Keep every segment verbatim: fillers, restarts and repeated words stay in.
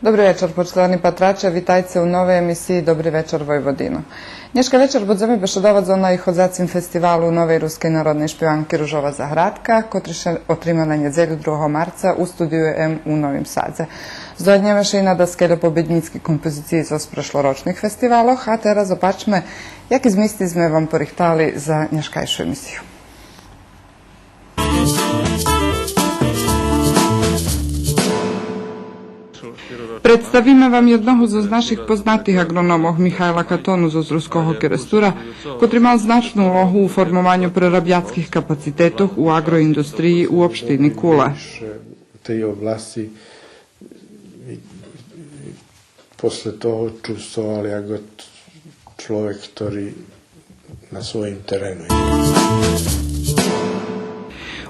Добри вечар, почитовани патраче, витайце у новей емисиї Добри вечар, Войводино. Нєшка вечар будземе бешедовац о наиходзацим фестивалу новей рускей народней шпиванки Ружова заградка, котри ше отрима на нєдзелю, другого марца, у Студию М у Новим Садзе. Здогаднєме ше и на даскельо победнїцки композициї зоз прешлорочних фестивалох, а тераз опачме яки змисти зме вам порихтали за нєшкайшу емисию. Представиме вам єдного зоз наших познатих аґрономох, Михайла Катону зоз Руского Керестура, котри мал значну улогу у формованю прерабяцких капацитетох у аґроиндустриї у општини Кула. У тей обласци после того чувствовал як чловек хтори на своїм терену.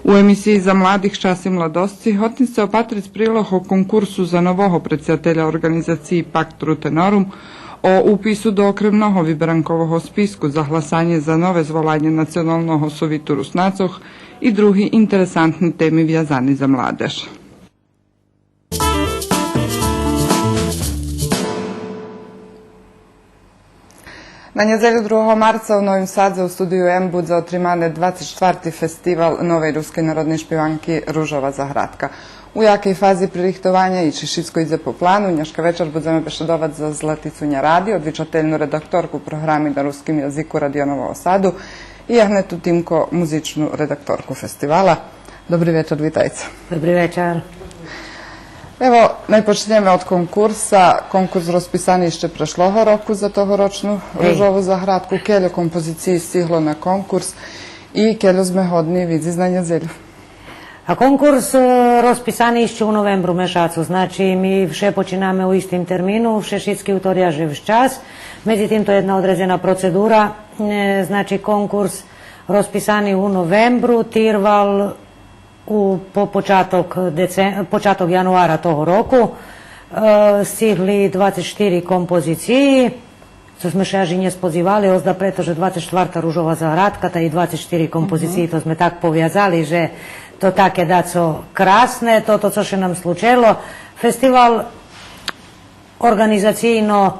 У емисиї за младих Часи младосци годни сце опатриц прилог о конкурсу за нового предсидателя орґанизациї Пакт Рутенорум, о упису до окремного виберанкового списку за гласанє за нове зволанє Националного совиту Руснацох и други интересантни теми вязани за младеж. На нєдзелю, другого марца, у Новим Садзе у Студию М будзе отримане двацец штварти фестивал новей рускей народней шпиванки Ружова заградка. У якей фази пририхтованя и чи шицко идзе по плану, нєшка вечар будземе бешедовац зоз Златицу Няради, одвичательну редакторку програми на руским язику Радия Нового Саду, и Янету Тимко, музичну редакторку фестивала. Добри вечар, витайце. Добри вечар. Ево, най почнєме од конкурса. Конкурс розписани ище прешлого року за тогорочну Ружову заградку. Кельо композициї стигло на конкурс и кельо зме годни видзиц на нєдзелю? А конкурс, е, розписани ище у новембру мешацу, значи ми вше починаме у истим термину, вше шицки уторя же вчас. Медзитим то єдна одредзена процедура, е, значи конкурс розписани у новембру, тирвал у, по початок деце-, початок януара того року. Е, стигли двацец штири композициї, цо зме ше аж и нє сподзивали, озда прето же двацец штварта Ружова заградка, та и двацец штири композициї, то зме так повязали же то таке дацо красне, тото цо ше нам случело. Фестивал орґанизацийно,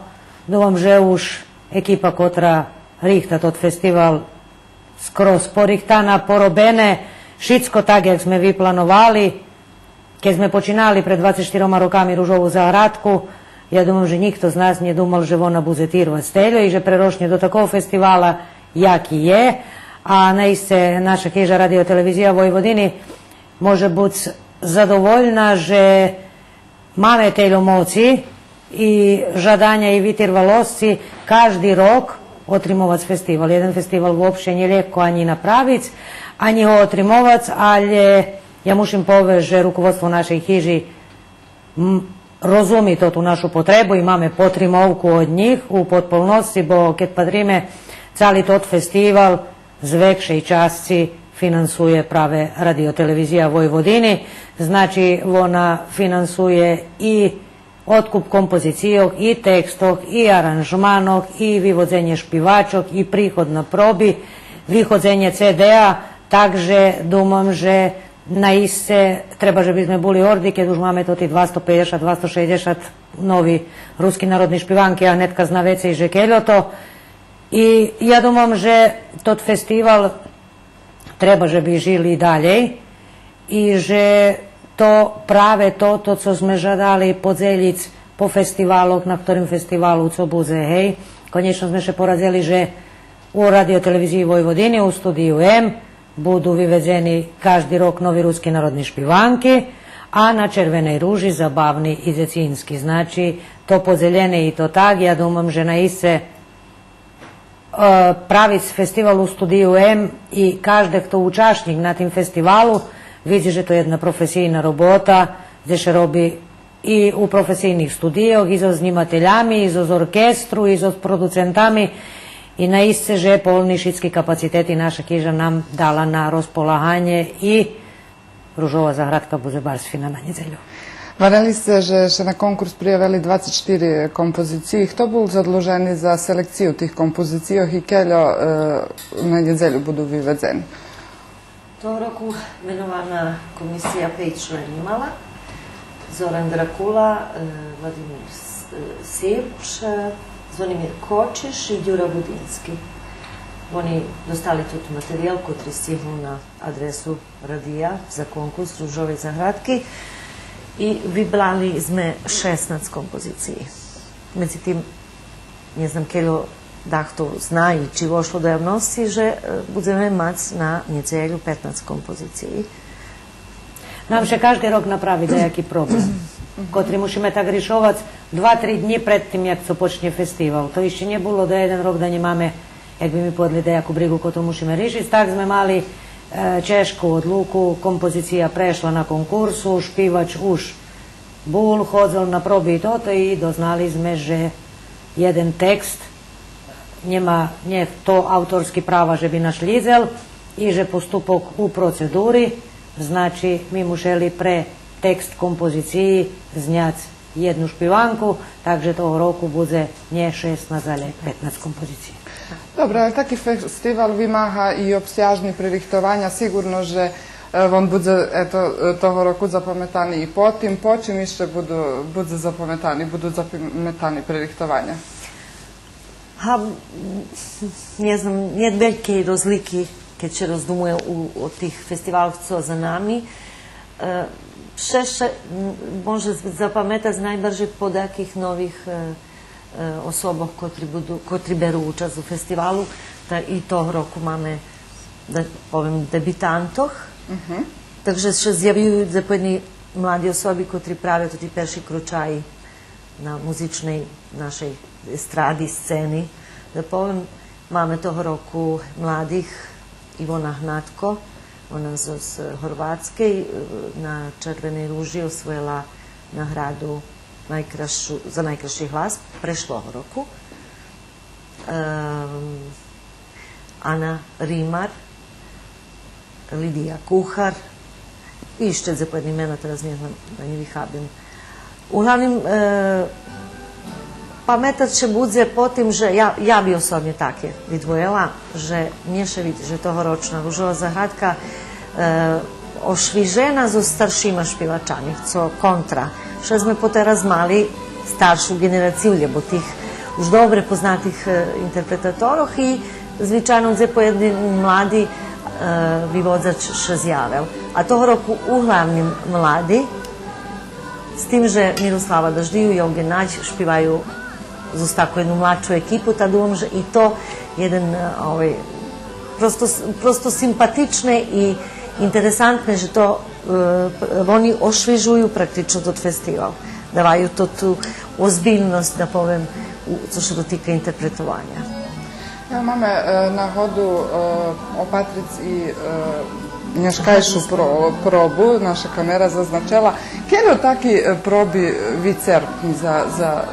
думам же уж екипа котра рихта тот фестивал скроз порихтана, поробене, шицко так як зме виплановали. Кед зме починали пред двацец штирома роками Ружову заградку, я думам же нїхто з нас нє думал же вона будзе тирвац тельо и же прерошнє до такого фестивала яки є. А наисце наша хижа Радио-телевизия Войводини може буц задовольна же маме тельо моци и жаданя и витирвалосци кажди рок отримовац фестивал. Єден фестивал вообще нє лєгко анї направиц, анї го отримовац, алє я мушим повесц же руководство нашей хижи, м, розуми тоту нашу потребу и маме потримовку од нїх у подполносци, бо кед патриме, цали тот фестивал з векшей часци финансує праве Радио-телевизия Войводини. Значи, вона финансує и одкуп композицийох, и текстох, и аранжманох, и виводзенє шпивачох, и приход на проби, виходзенє ци ди-а, так же думам же наисце треба же би зме були горди, кед уж маме тоти двасто пейдзешат, двасто шейдзешат нови руски народни шпиванки, а гнедка зна вецей же кельо то. И я думам же тот фестивал треба же би жил и далєй и же то праве тото цо зме жадали подзелїц по фестивалох, на хторим фестивалу цо будзе, гей. Конєчно зме ше порадзели же у Радио-телевизиї Войводини у Студию М буду виведзени кажди рок нови руски народни шпиванки, а на Червеней ружи забавни и дзецински. Значи, то подзелєне и то так, я думам же наисце е, правиц фестивал у Студию М и кажде хто учашнїк на тим фестивалу видзи же то єдна професийна робота, дзе ше роби и у професийних студийох, и зоз знїмателями, и зоз оркестру, и зоз продуцентами. И наисце же полни шицки капацитети наша хижа нам дала на розполаганє и Ружова заградка будзе барз фина на нєдзелю. Варели сце же ше на конкурс приявели двацец штири композициї. Хто бул задлужени за селекцию тих композицийох и кельо, е, на нєдзелю буду виведзени? Того року менована комисия пейц члени мала. Зоран Дракула, е, Владимир С-, е, Сивч, е, Звонимир Кочиш и Дюра Будински. Вони достали тот материял котри стигнул на адресу радия за конкурс Ружовей заградки и вибрали зме шеснац композициї. Медзитим, нє знам кельо дахто зна и чи вошло до явносци же, е, будземе мац на нєдзелю петнац композициї. Нам ше кажди рок направи даяки проблем, котри мушиме так ришовац два-три днї пред тим як цо почнє фестивал. То ище нє було да єден рок да нє маме, як би ми поведли, даяку бригу котру мушиме ришиц. Так зме мали, е, чежку одлуку, композиция прешла на конкурсу, шпивач уж бул, ходзел на проби и тото и дознали зме же єден текст нєма, нє то авторски права же би нашлїдзел и же поступок у процедури, значи ми мушели пре текст композициї зняц єдну шпиванку, так же того року будзе нє шеснац, але петнац композициї. Добре, але таки фестивал вимага и обсяжни пририхтованя. Сиґурно же, е, вон будзе, ето, е, того року запаметани и по тим, по чим ище буду, будзе запаметани, буду запаметани пририхтованя? Га, м, нє знам, нєт велькей розлики, кед ше роздумує у, о тих фестивалох цо за нами. Е, вше ше, м, може з-, запаметац найбаржей по даких нових, е, е, особох котри буду, котри беру учасц у фестивалу, та и того року маме, да повем, дебитантох. Так же ше зявюю дзепоєдни млади особи котри правя тоти перши крочаї на музичней нашей естради, сцени. Да повем, маме того року младих, Ивона Гнатко, вона з, з Горватскей, е, на Червеней ружи освоєла награду найкрашу, за найкраши глас прешлого року. Ем, Ана Римар, Лидия Кухар, и ище дзепоєдни имена, тераз нє знам да нє вихабим. Углавним, е, паметац ше будзе по тим же, я, я би особнє таке видвоєла, же мнє ше видзи же тогорочна Ружова заградка, е, ошвижена зоз старшима шпивачами, цо контра. Ше зме потераз мали старшу ґенерацию, лєбо тих уж добре познатих, е, интерпретаторох и звичайно дзепоєдни млади, е, виводзач ше зявел. А того року углавним млади, з тим же Мирослава Даждию и Йовґен Надь шпиваю зоз таку єдну младшу екипу, та думам же и то єден, е, овай, просто с-, просто симпатичне и интересантне же то, е, п-, вони ошвижую практично тот фестивал. Даваю то ту озбильносц, да повем, у, цо ше дотика интерпретованя. Ево, маме, е, нагоду, е, опатриц и, е, нєшкайшу про-, пробу, наша камера зазначела. Кельо таки, е, проби вицерпни за, за,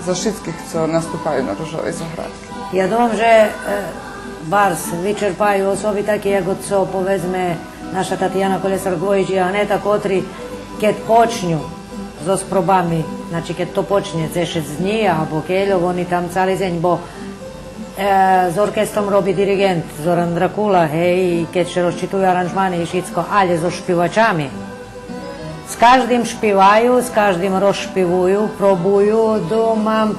за шицких цо наступаю на Ружовей заградки? Я думам же, е, барз вицерпаю особи таки як цо, поведзме, наша Татяна Колєсар-Ґвойдж и Анета, котри кед почню зоз пробами, значи, кед то почнє дзешец днї або кельо, вони там цали дзень, бо, е, з оркестром роби дириґент Зоран Дракула, гей, и кед ше розчитую аранжмани и шицко, але зоз шпивачами. З каждим шпиваю, з каждим розшпивую, пробую, думам,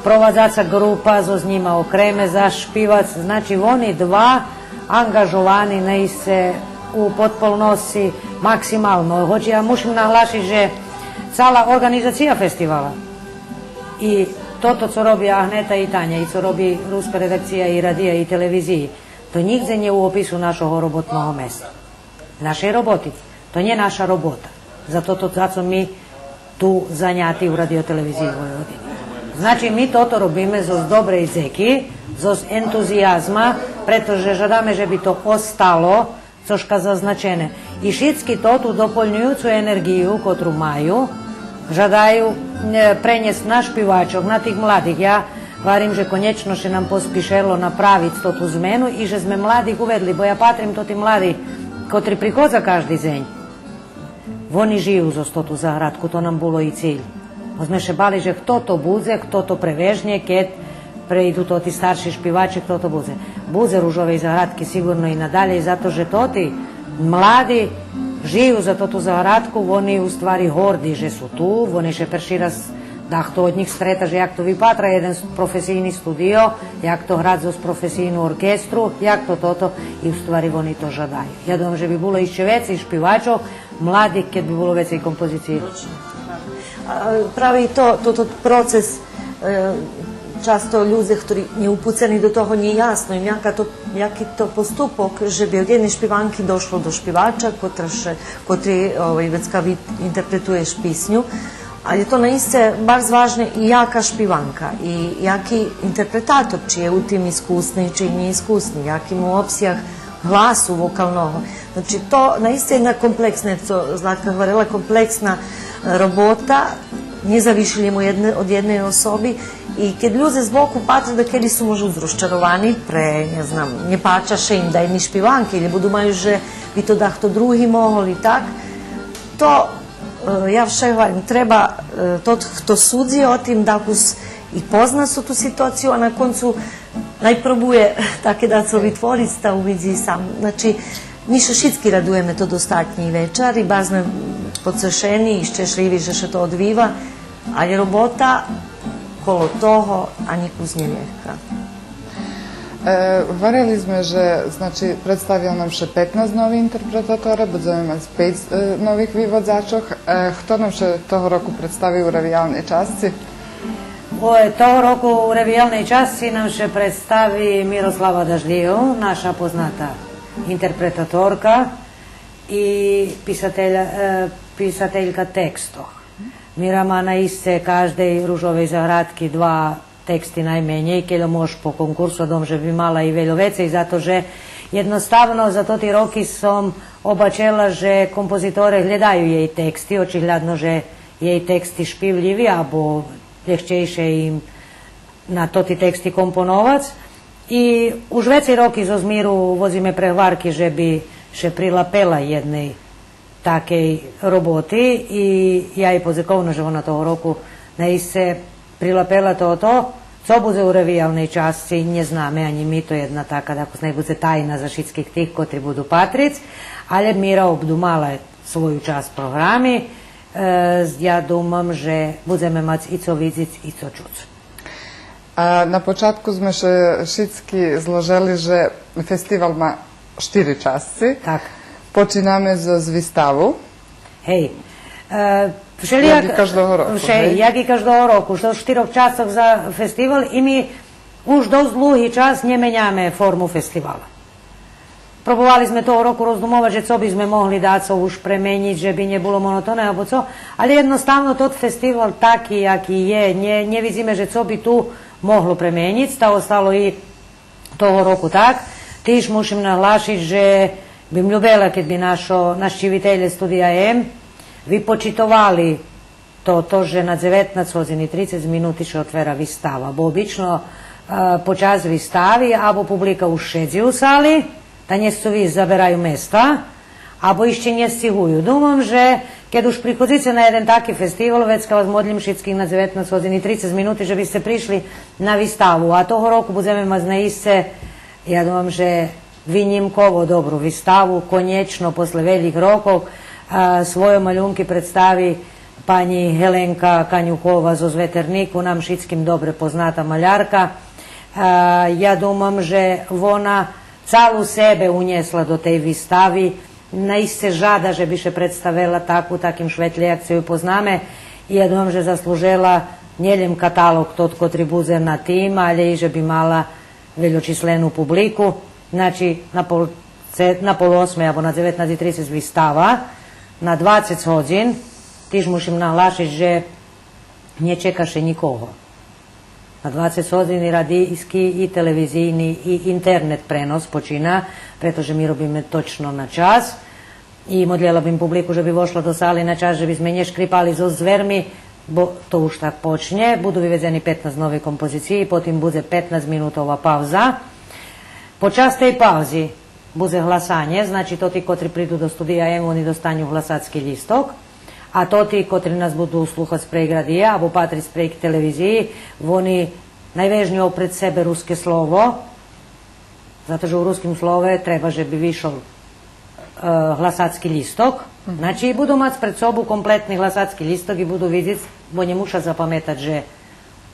провадзаца ґрупа, зоз нїма окреме зашпивац. Значи, вони два анґажовани наисце у подполносци максимално. Гоч я мушим наглашиц же цала орґанизация фестивала и тото цо роби Агнета и Таня и цо роби руска редакция и радия и телевизиї, то нїґдзе нє у опису нашого роботного места, нашей роботи. То нє наша робота. За тото, за цо ми ту заняти у Радио-телевизиї Войводини. Значи, ми тото робиме зоз добрей дзеки, зоз ентузиязма, прето же жадаме же би то остало цошка зазначене. И шицки тоту дополнююцу енерґию котру маю, жадаю, е, пренєсц на шпивачох, на тих младих. Я гварим же конєчно ше нам поспишело направиц тоту змену и же зме младих уведли, бо я патрим тоти млади котри приходза кажди дзень. Вони жию зоз тоту заградку, то нам було и циль. Бо зме ше бали же хто то будзе, хто то превежнє, кед прейду тоти старши шпивачи, хто то будзе. Будзе Ружовей заградки сиґурно и надалєй, зато же тоти млади Жию за тоту заградку, вони у ствари горди же су ту, вони ше перши раз, дахто од нїх стрета же як то випатра єден с-, професийни студио, як то грац зоз професийну оркестру, як то тото, и у ствари вони то жадаю. Я думам же би було ище вецей шпивачох младих, кед би було вецей композициї. А, праве и то, то, тот процес, е, часто людзе хтори нє упуцени до того, нє ясно им яка то, яки то поступок, же би од єдней шпиванки дошло до шпивача, котра ше, котри, овай, вецка ви-, интерпретуєш писню. Але то наисце барз важне и яка шпиванка, и яки интерпретатор, чи є у тим искусни, чи нє искусни, яки му обсяг гласу вокалного. Значи, то наисце єдна комплексна, як цо Златка говорела, комплексна, е, робота, нє зависи лєм од єдне-, од єдней особи. И кед людзе збоку патра, дакеди су можда розчаровани, пре, нє знам, нє пача ше им даєдни шпиванки, или бо думаю же би то дахто други могол и так, то, е, я вше гварим, треба, е, тот хто судзи о тим дакус и позна су ту ситуацию, а на концу най пробує таке дацо витвориц, та увидзи сам. Значи, ми ше шицки радуєме тот остатнї вечар и барз зме поцешени и щешлїви же ше то одвива, але робота коло того анї кус нє лєгка. Е, гварели зме же, значи, представя нам ше петнац нови интерпретатора, будземе мац пейц, е, нових виводзачох. Е, хто нам ше того року представи у ревиялней часци? Ой, того року у ревиялней часци нам ше представи Мирослава Дажлио, наша позната интерпретаторка и писателя-, е, писателька текстох. Мира ма наисце каждей Ружовей заградки два тексти найменєй, кельо мож по конкурсу, а думам же би мала и вельо вецей, зато же єдноставно за тоти роки сом обачела же композиторе глєдаю єй тексти, очиглядно же єй тексти шпивлїви, або лєгчейше им на тоти тексти компоновац. И уж вецей роки зоз Миру водзиме прегварки же би ше прилапела єдней такей роботи и я єй подзековна же вона того року наисце прилапела тото. Цо будзе у ревиялней часци, нє знаме анї ми, то єдна така, дакус най будзе тайна за шицких тих котри буду патриц, але Мира обдумала свою часц програми. Е, я думам же будземе мац и цо видзиц и цо чуц. А на початку зме ше шицки зложели же фестивал ма штири часци. Так. Починаме зоз виставу. Гей. Е, вшелїяк... Як и каждого року, вше-, гей? Як и каждого року, зоз штирох часцох за фестивал и ми уж досц длуги час нє меняме форму фестивала. Пробовали зме того року роздумовац же цо би зме могли дацо уж пременїц, же би нє було монотонне або цо, але єдноставно тот фестивал таки яки є, нє, нє видзиме же цо би ту могло пременїц, та остало и того року так. Тиж мушим наглашиц же бим любела кед би нашо, нащивителє Студия М випочитовали тото же на дзеветнац годзин и трицец минути ше отвера вистава, бо обично, е, по час вистави або публика уж шедзи у сали, та нє сцу висц, забераю места, або ище нє сцигую. Думам же кед уж приходзице на єден таки фестивал, вецка вас модлїм шицких на дзеветнац годзин и трицец минути же би сце пришли на виставу. А того року будземе мац наисце, я думам же винїмково добру виставу, конєчно, после велїх рокох, а, свойо малюнки представи панї Геленка Канюхова зоз Ветернику, нам шицким добре позната малярка. А, я думам же вона цалу себе унєсла до тей вистави, наисце жада же би ше представела так у таким шветлє як цо ю познаме. И я думам же заслужела нє лєм каталог тот котри будзе на тим, але и же би мала вельочислену публику. Значи, на пол, це, на пол осмей або на дзеветнац и трицец вистава, на двацец годзин, тиж мушим наглашиц же нє чека ше нїкого. На двацец годзин и радийски, и телевизийни, и интернет пренос почина, прето же ми робиме точно на час. И модлєла бим публику же би вошла до сали на час, же би зме нє шкрипали зоз дзверми, бо то уж так почнє. Буду виведзени петнац нови композициї, потим будзе петнацминутова пауза. По час тей паузи будзе гласанє, значи, тоти котри приду до Студия М, вони достаню гласацки лїсток, а тоти котри нас буду слухац прейґ радия або патриц прейґ телевизиї, вони най вежню опред себе Руске слово, зато же у Руским слове треба же би вишол, е, гласацки лїсток. Значи, и буду мац пред собу комплетни гласацки лїсток и буду видзиц, бо нє муша запаметац же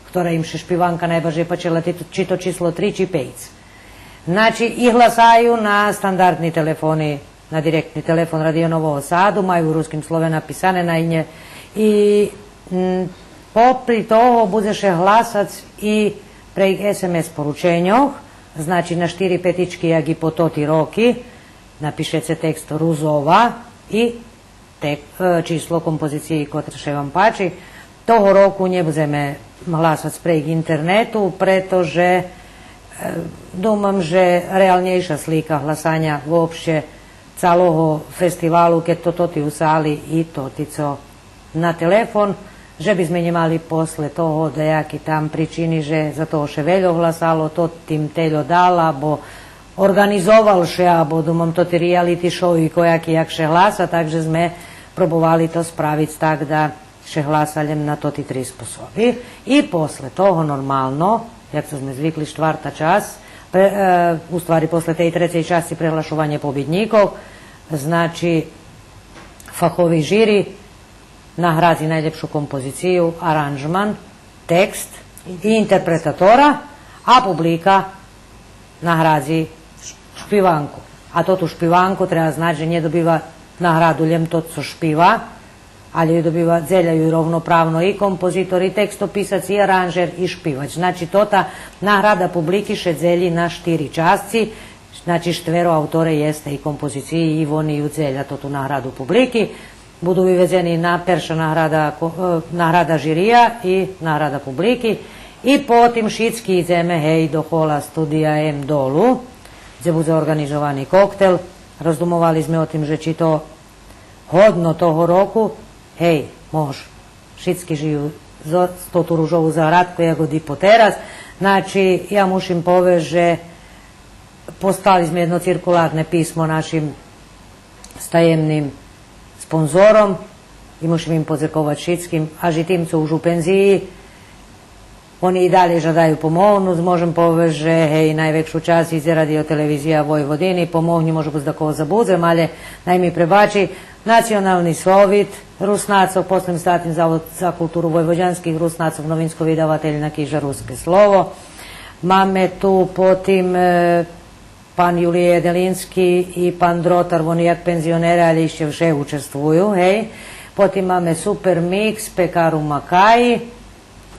хтора им ше шпиванка найбаржей пачела, чи то, чи то число три, чи пейц. Значи, и гласаю на стандардни телефони, на директни телефон Радио Нового Саду, маю у Руским слове написане на нє. И, м, попри того будзе ше гласац и прейґ S M S порученьох, значи на штири петички, як и по тоти роки, напишеце текст Рузова и тек-, е, число композициї котра ше вам пачи. Того року нє будземе гласац прейґ интернету, прето же, е, думам же реалнєйша слика гласаня вообще цалого фестивалу, кед то тоти у сали и тоти цо на телефон, же би зме нє мали после того даяки там причини же за того ше вельо гласало, тот им тельо дал, або орґанизовал ше, або, думам, тоти реалити шоу и кояки як ше гласа, так же зме пробовали то справиц так да ше гласа лєм на тоти три способи. И после того, нормално, як цо зме звикли, штварта часц, пре-, е, у ствари, после тей трецей часци преглашованє побиднїкох, значи, фахови жири наградзи найлєпшу композицию, аранжман, текст и интерпретатора, а публика наградзи шпиванку. А тоту шпиванку, треба знац же нє добива награду лєм тот цо шпива, але ю добива, дзеля ю ровноправно и композитор, и текстописац, и аранжер, и шпивач. Значи, тота награда публики ше дзелї на штири часци, значи, штверо авторе єст тей композициї и вони ю дзеля тоту награду публики. Буду виведзени на перша награда, ко-, е, награда жирия и награда публики. И потим шицки идземе, гей, до хола Студия М долу, дзе будзе орґанизовани коктел. Роздумовали зме о тим же чи то годно того року, гей, мож. Шицки жию з, з тоту ружову заградку, як годи потераз. Значи, я мушим повесц же послали зме єдно циркуларне писмо нашим стаємним спонзором и мушим им подзековац шицким, аж и тим цо уж у пензиї. Вони и далєй жадаю помогнуц, можем повесц же, гей, найвекшу часц идзе Радио-телевизия Войводини, помогню, може буц дакого забудзем, але най ми пребачи, Национални совит Руснацох, после Статни завод за културу войводянских Руснацох, Новинско-видавательна хижа Руске слово. Маме ту потим, е, пан Юлий Еделински и пан Дротар, вони як пензионери, але ище вше учествую, гей. Потим маме Супермикс, пекару Макаї,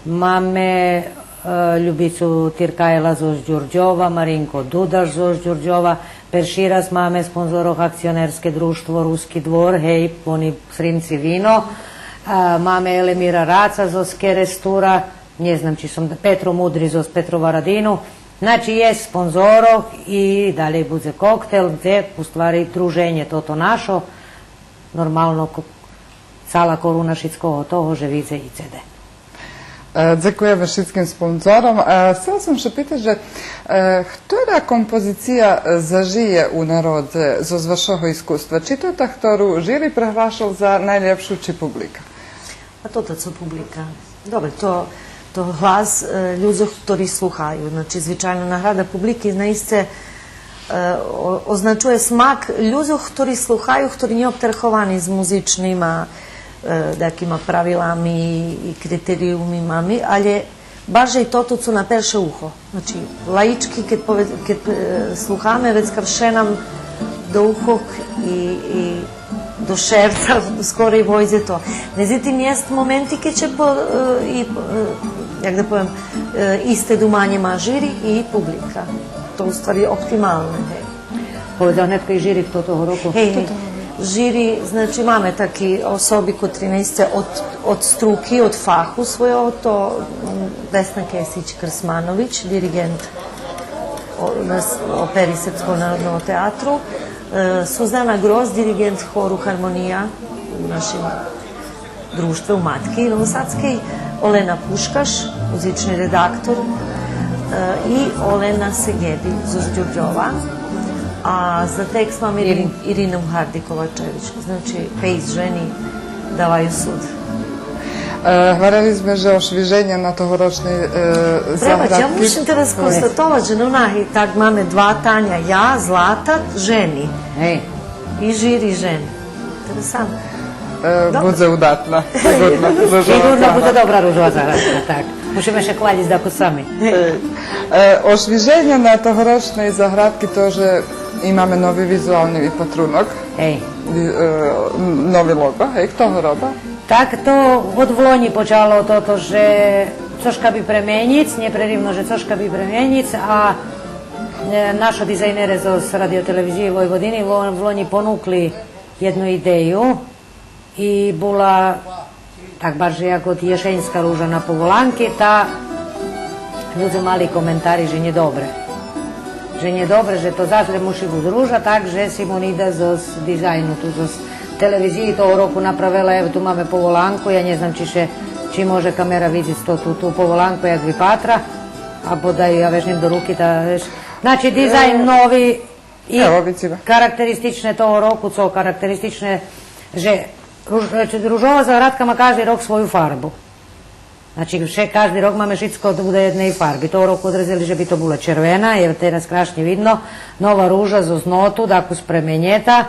маме, е, Любицу Тиркайла зоз Дюрдьова, Маринко Дудаш зоз Дюрдьова. Перши раз маме спонзорох акционерске дружтво Руски двор, гей, вони Сримци вино. Е, маме Елемира Раца зоз Керестура, нє знам чи сом, Петро Мудри зоз Петроварадину. Значи, єст спонзорох и далєй будзе коктел, дзе у ствари друженє тото нашо, нормално, ко-, цала коруна шицкого того же видзе и ци ди. Е, дзекуєме шицким спонзором. Е, хцела сом ше питац же, е, хтора композиция, е, зажиє у народзе зоз вашого искуства? Чи то та хтору жири преглашал за найлєпшу, чи публика? А то, то цо публика. Добре, то, то глас, е, людзох хтори слухаю. Значи, звичайно, награда публики наисце, е, о-, означує смак людзох хтори слухаю, хтори нє обтерховани з музичнима, е, дакима правилами и критериюмами, але баржей тото цо на перше ухо. Значи, лаїчки, кед пове-, кед, е, слухаме, вецка вше нам до ухох и, и до шерца скорей войдзе то. Медзитим, єст моменти кед ше по-, е, и, е, як да повем, е, исте думанє ма жири и публика. То у ствари оптималне, гей. Поведза гнедка и жири хто того року? Гей, гей. Жири, значи, маме таки особи котри наисце од, од струки, од фаху свойого, то, м, Весна Кесич-Крсманович, дириґент о-, нас-, опери Српского народного театру, е, Сузана Грос, дириґент хору Хармония у нашим Дружтве у Матки Новосадскей, Олена Пушкаш, музични редактор, е, и Олена Сегеди зоз Дюрдьова. А за текст маме Ирин-, Ирину Гарди Ковачевич. Значи, пейц жени даваю суд. Е, гварели зме же ошвиженя на тогорочней, е, заградки. Пребач, я мушим тераз констатовац же, но, нагей, так маме два Таня, я, Злата, жени. Гей. И жири жени. Сам. Е, будзе удатна. Сиґурно. Сиґурно будзе добра ружова заградка, так. Мушиме ше хвалїц дакус сами. Е, е, ошвиженє на тогорочней заградки то же имаме нови визуални випатрунок. Гей. Е, нови лого, гей, хто го роба? Так, то од влонї почало тото же цошка би пременїц, нєпреривно же цошка би пременїц, а, е, нашо дизайнере зоз Радио-телевизиї Войводини вло-, влонї понукли єдну идею и була так баржей як от єшеньска ружа на поволанки, та людзе мали коментари же нє добре. Же нє добре, же то заш лєм муши буц ружа, так же Симонида зоз дизайну ту зоз телевизиї того року направела, ево ту маме поволанку, я нє знам чи ше, чи може камера видзиц то, ту, ту поволанку як випатра, а бодай я вежнєм до руки, та веш. Значи, дизайн нови, и карактеристичне того року, цо карактеристичне, же руж-, значи, ружова заградка ма кажди рок свою фарбу. Значи, вше, кажди рок маме шицко да будзе єдней фарби. Того року одредзели же би то була червена, єв тераз крашнє видно, нова ружа зоз ноту, дакус пременєта,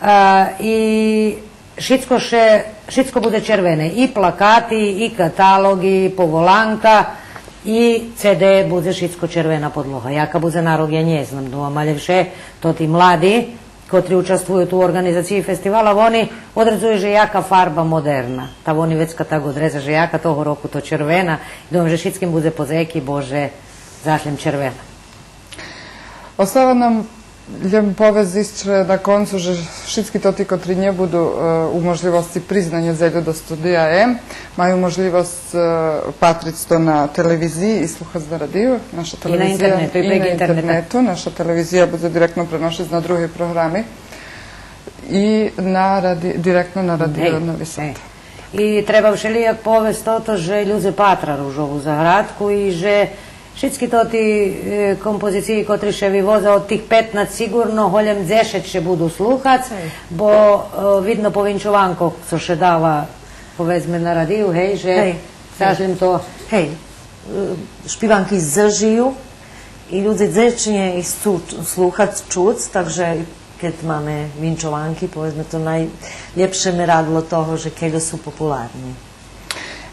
а, и шицко ше, шицко будзе червене, и плакати, и каталоґи, поволанка, и ци ди будзе шицко червена подлога. Яка будзе на рок, я нє знам, думам, алє вше тоти млади, котри участвую ту у орґанизациї фестивала, вони одредзую же яка фарба модерна. Та вони вецка так одредза же яка, того року то червена. Думам же шицким будзе позеки, бо же заш лєм червена. Остава нам лєм повесц ище на концу же шицки тоти котри нє буду, е, у можлївосци присц на нєдзелю до Студия М, маю можлївосц, е, патриц то на телевизиї и слухац на радию. Наша телевизия и на интернету, и на интернету. Наша телевизия будзе директно преношиц на други програми и на ради-, директно на Радио Нови Сад. И треба вшелїяк повесц тото же людзе патра ружову заградку и же шицки тоти, е, композициї котри ше вивоза, од тих петнац сиґурно голєм дзешец ше буду слухац, бо, е, видно по винчованкох цо ше дава, поведзме, на радию, гей, же заш лєм то. Гей, е, шпиванки зажию и людзе дзечнє их сцу слухац, чуц, так же кед маме винчованки, поведзме, то найлєпше мерадло того же кельо су популарни.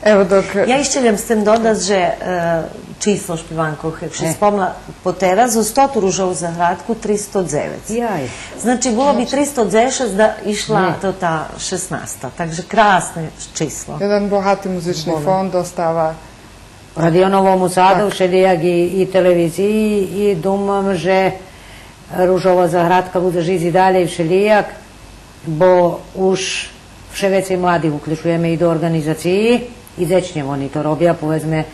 Ево, док... Я ище лєм сцем додац же, е, число шпиванкох, як ше спомла, потераз зоз тоту ружову заградку тристо дзевец. Яй. Значи, було би тристо дзешец да ишла тота шеснаста. Так же красне число. Єден богати музични фонд остава Радио Новому Саду, вшелїяк и, и телевизиї, и думам же ружова заградка будзе жиц и далєй вшелїяк, бо уж вше вецей младих уключуєме и до орґанизациї, и дзечнє вони то робя, поведзме,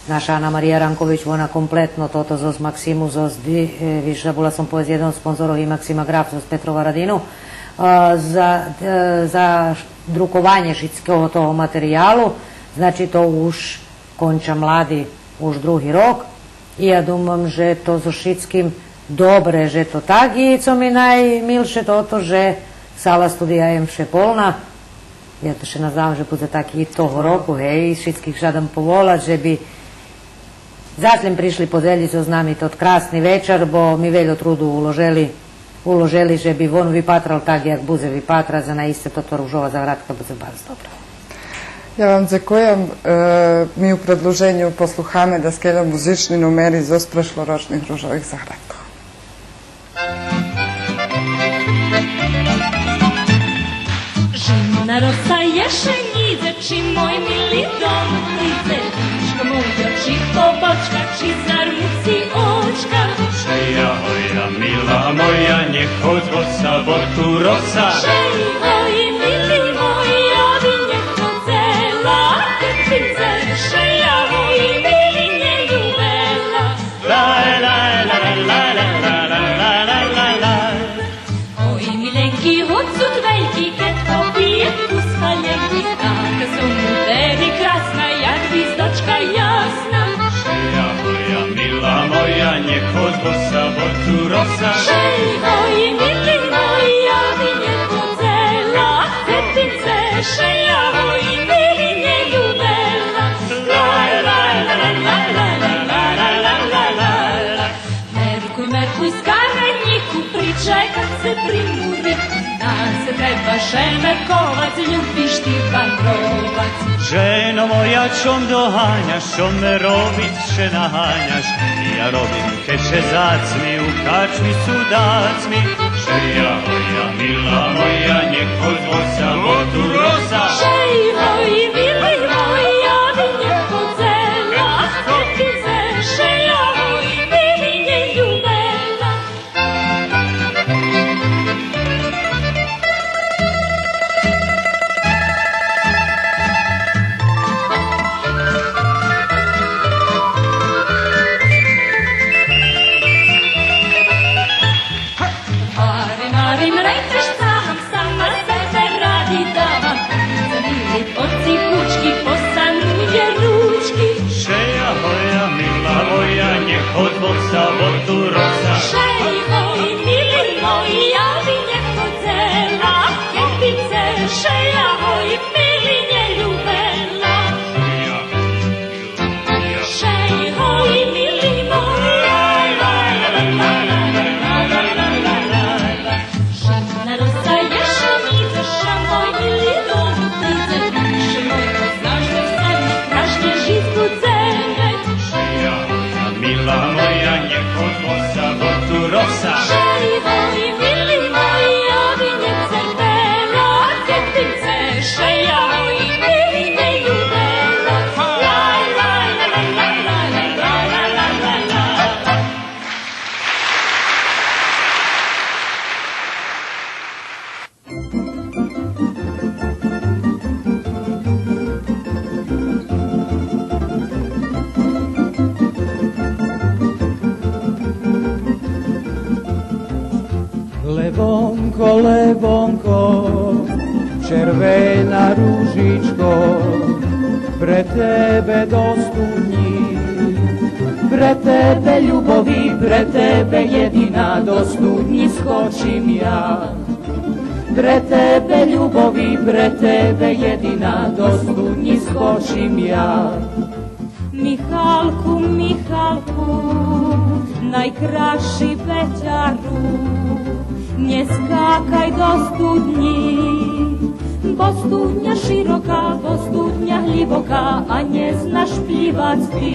наша Ана Мария Ранкович, вона комплетно тото зоз Максиму, зоз ди-, е, виш, забула сом повесц, єден од спонзорох и Максима Ґраф зоз Петроварадину, а, за, е, за друкованє шицкого того материялу, значи, то уж конча млади уж други рок. И я думам же то зоз шицким добре же то так, и цо ми наймилше тото же сала Студия М вше полна. Я то ше наздавам же будзе так и того року, гей, шицких жадам поволац же би заш лєм пришли подзелїц зоз нами тот красни вечар, бо ми вельо труду уложели уложели же би вон випатрал так як будзе випатрац, а наисце тото ружова заградка будзе барз добра. Я вам дзекуєм. Е, ми у предлуженю послухаме даскельо музични нумери зоз прешлорочних ружових заградкох. Жено моя, чом доганяш, чом ме робиц ше наганяш? Я робим кед ше зацми, у карчми су дацми. Шея гоя, мила моя, нєк од воса во ту роса. Шея гоя, мила моя, нєк од воса во ту роса. Шея гоя, мила моя, нєк од воса во ту роса. Левонко, левонко, червена ружичко, пре тебе до студнї, пре тебе, любови, пре тебе єдина до студнї скочим я. Пре тебе, любови, пре тебе єдина до студнї скочим я. Михалку, Михалку, найкрасши петяру, нє скакай до студнї, бо студня широка, бо студня глїбока, а нє знаш плївац ти.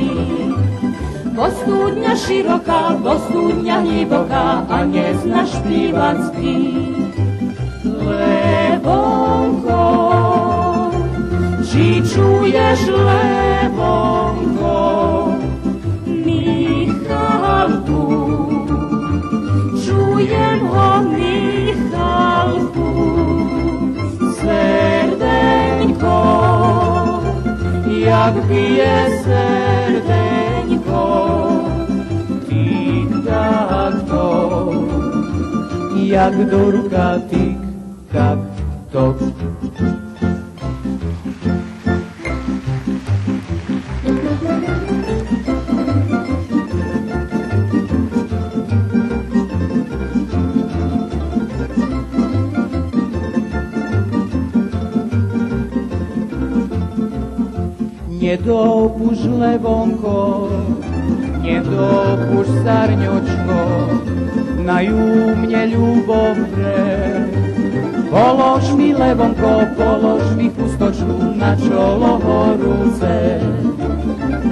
Бо студня широка, бо студня глїбока, а нє знаш плївац ти. Левонко, чи чуєш, левонко, Михалку, чуєм го, Михалку, серденько, як биє серденько, тик-так-ток, як дурка, тик-так-ток. Нє допущ, левонко, нє допущ, сарньочко, най у мнє любов гре. Полож ми, левонко, полож ми хусточку на чоло го руце.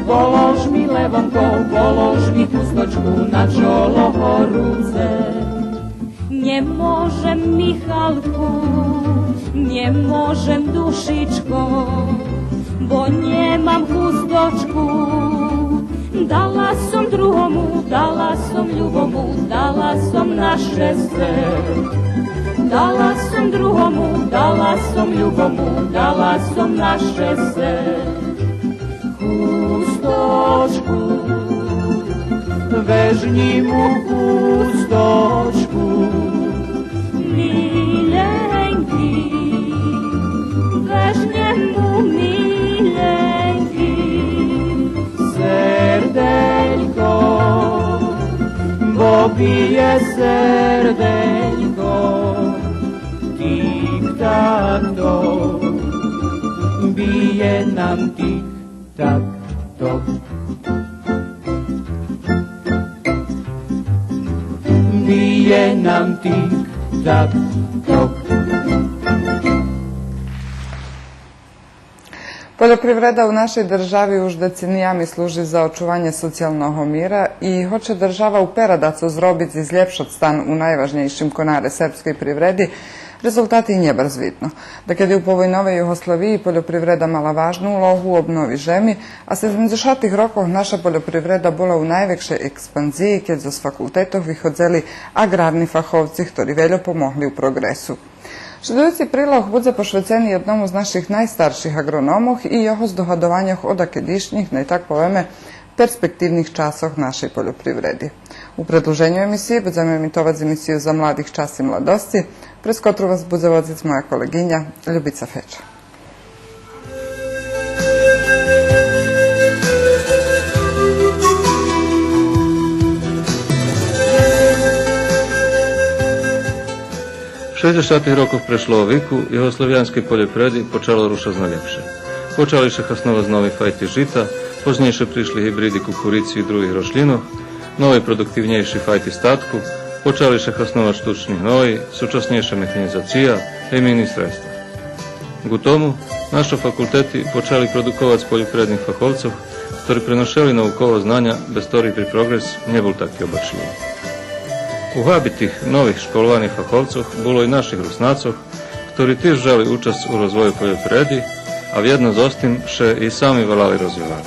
Полож ми, левонко, полож ми хусточку на чоло го руце. Нє можем, Михалку, нє можем, душичко, бо нємам хусточку. Дала сом другому, дала сом любому, дала сом на щесце. Дала сом другому, дала сом любому, дала сом на щесце. Хусточку, вежнї му, хусточку, миленький, вежнї му, миленький, серденько, бо биє серденько, тик-так-ток, биє нам тик так-ток. Биє нам тик-так-ток. Польопривреда у нашей держави уж децениями служи за очуванє социялного мира и, гоч держава упера дацо зробиц и злєпшац стан у найважнєйшим конаре сербскей привреди, резултати нє барз видно. Дакеди у повойновей Югославиї польопривреда мала важну улогу у обнови жеми, а седемдзешатих рокох наша польопривреда була у найвекшей експанзиї, кед зоз факултетох виходзели аграрни фаховци, хтори вельо помогли у прогресу. Шлїдуюци прилог будзе пошвецени єдному з наших найстарших агрономох и його здогадованьох о дакедишнїх, най так повеме, перспективних часох нашей польопривреди. У предлуженю емисиї будземе емитовац емисию За младих часи младосци, през котру вас будзе водзиц моя колеґиня Любица Феча. Шейдзешатих рокох прешлого вику югославянскей польопривреди почало рушац на лєпше. Почали ше хасновац нови файти жита, познєйше пришли гибриди кукурици и других рошлїнох, нови продуктивнєйши файти статку, почали ше хасновац штучни гної, сучаснєйша механїзация, гемийни средства. Ґу тому, нашо факултети почали продуковац польопривредних фаховцох, хтори преношели науково знаня, без хторих би прогрес нє бул таки обачливи. У габи тих нових школованих фаховцох було и наших Руснацох, хтори тиж вжали учасц у розвою польопривреди, а вєдно зоз тим ше и сами велали розвивали.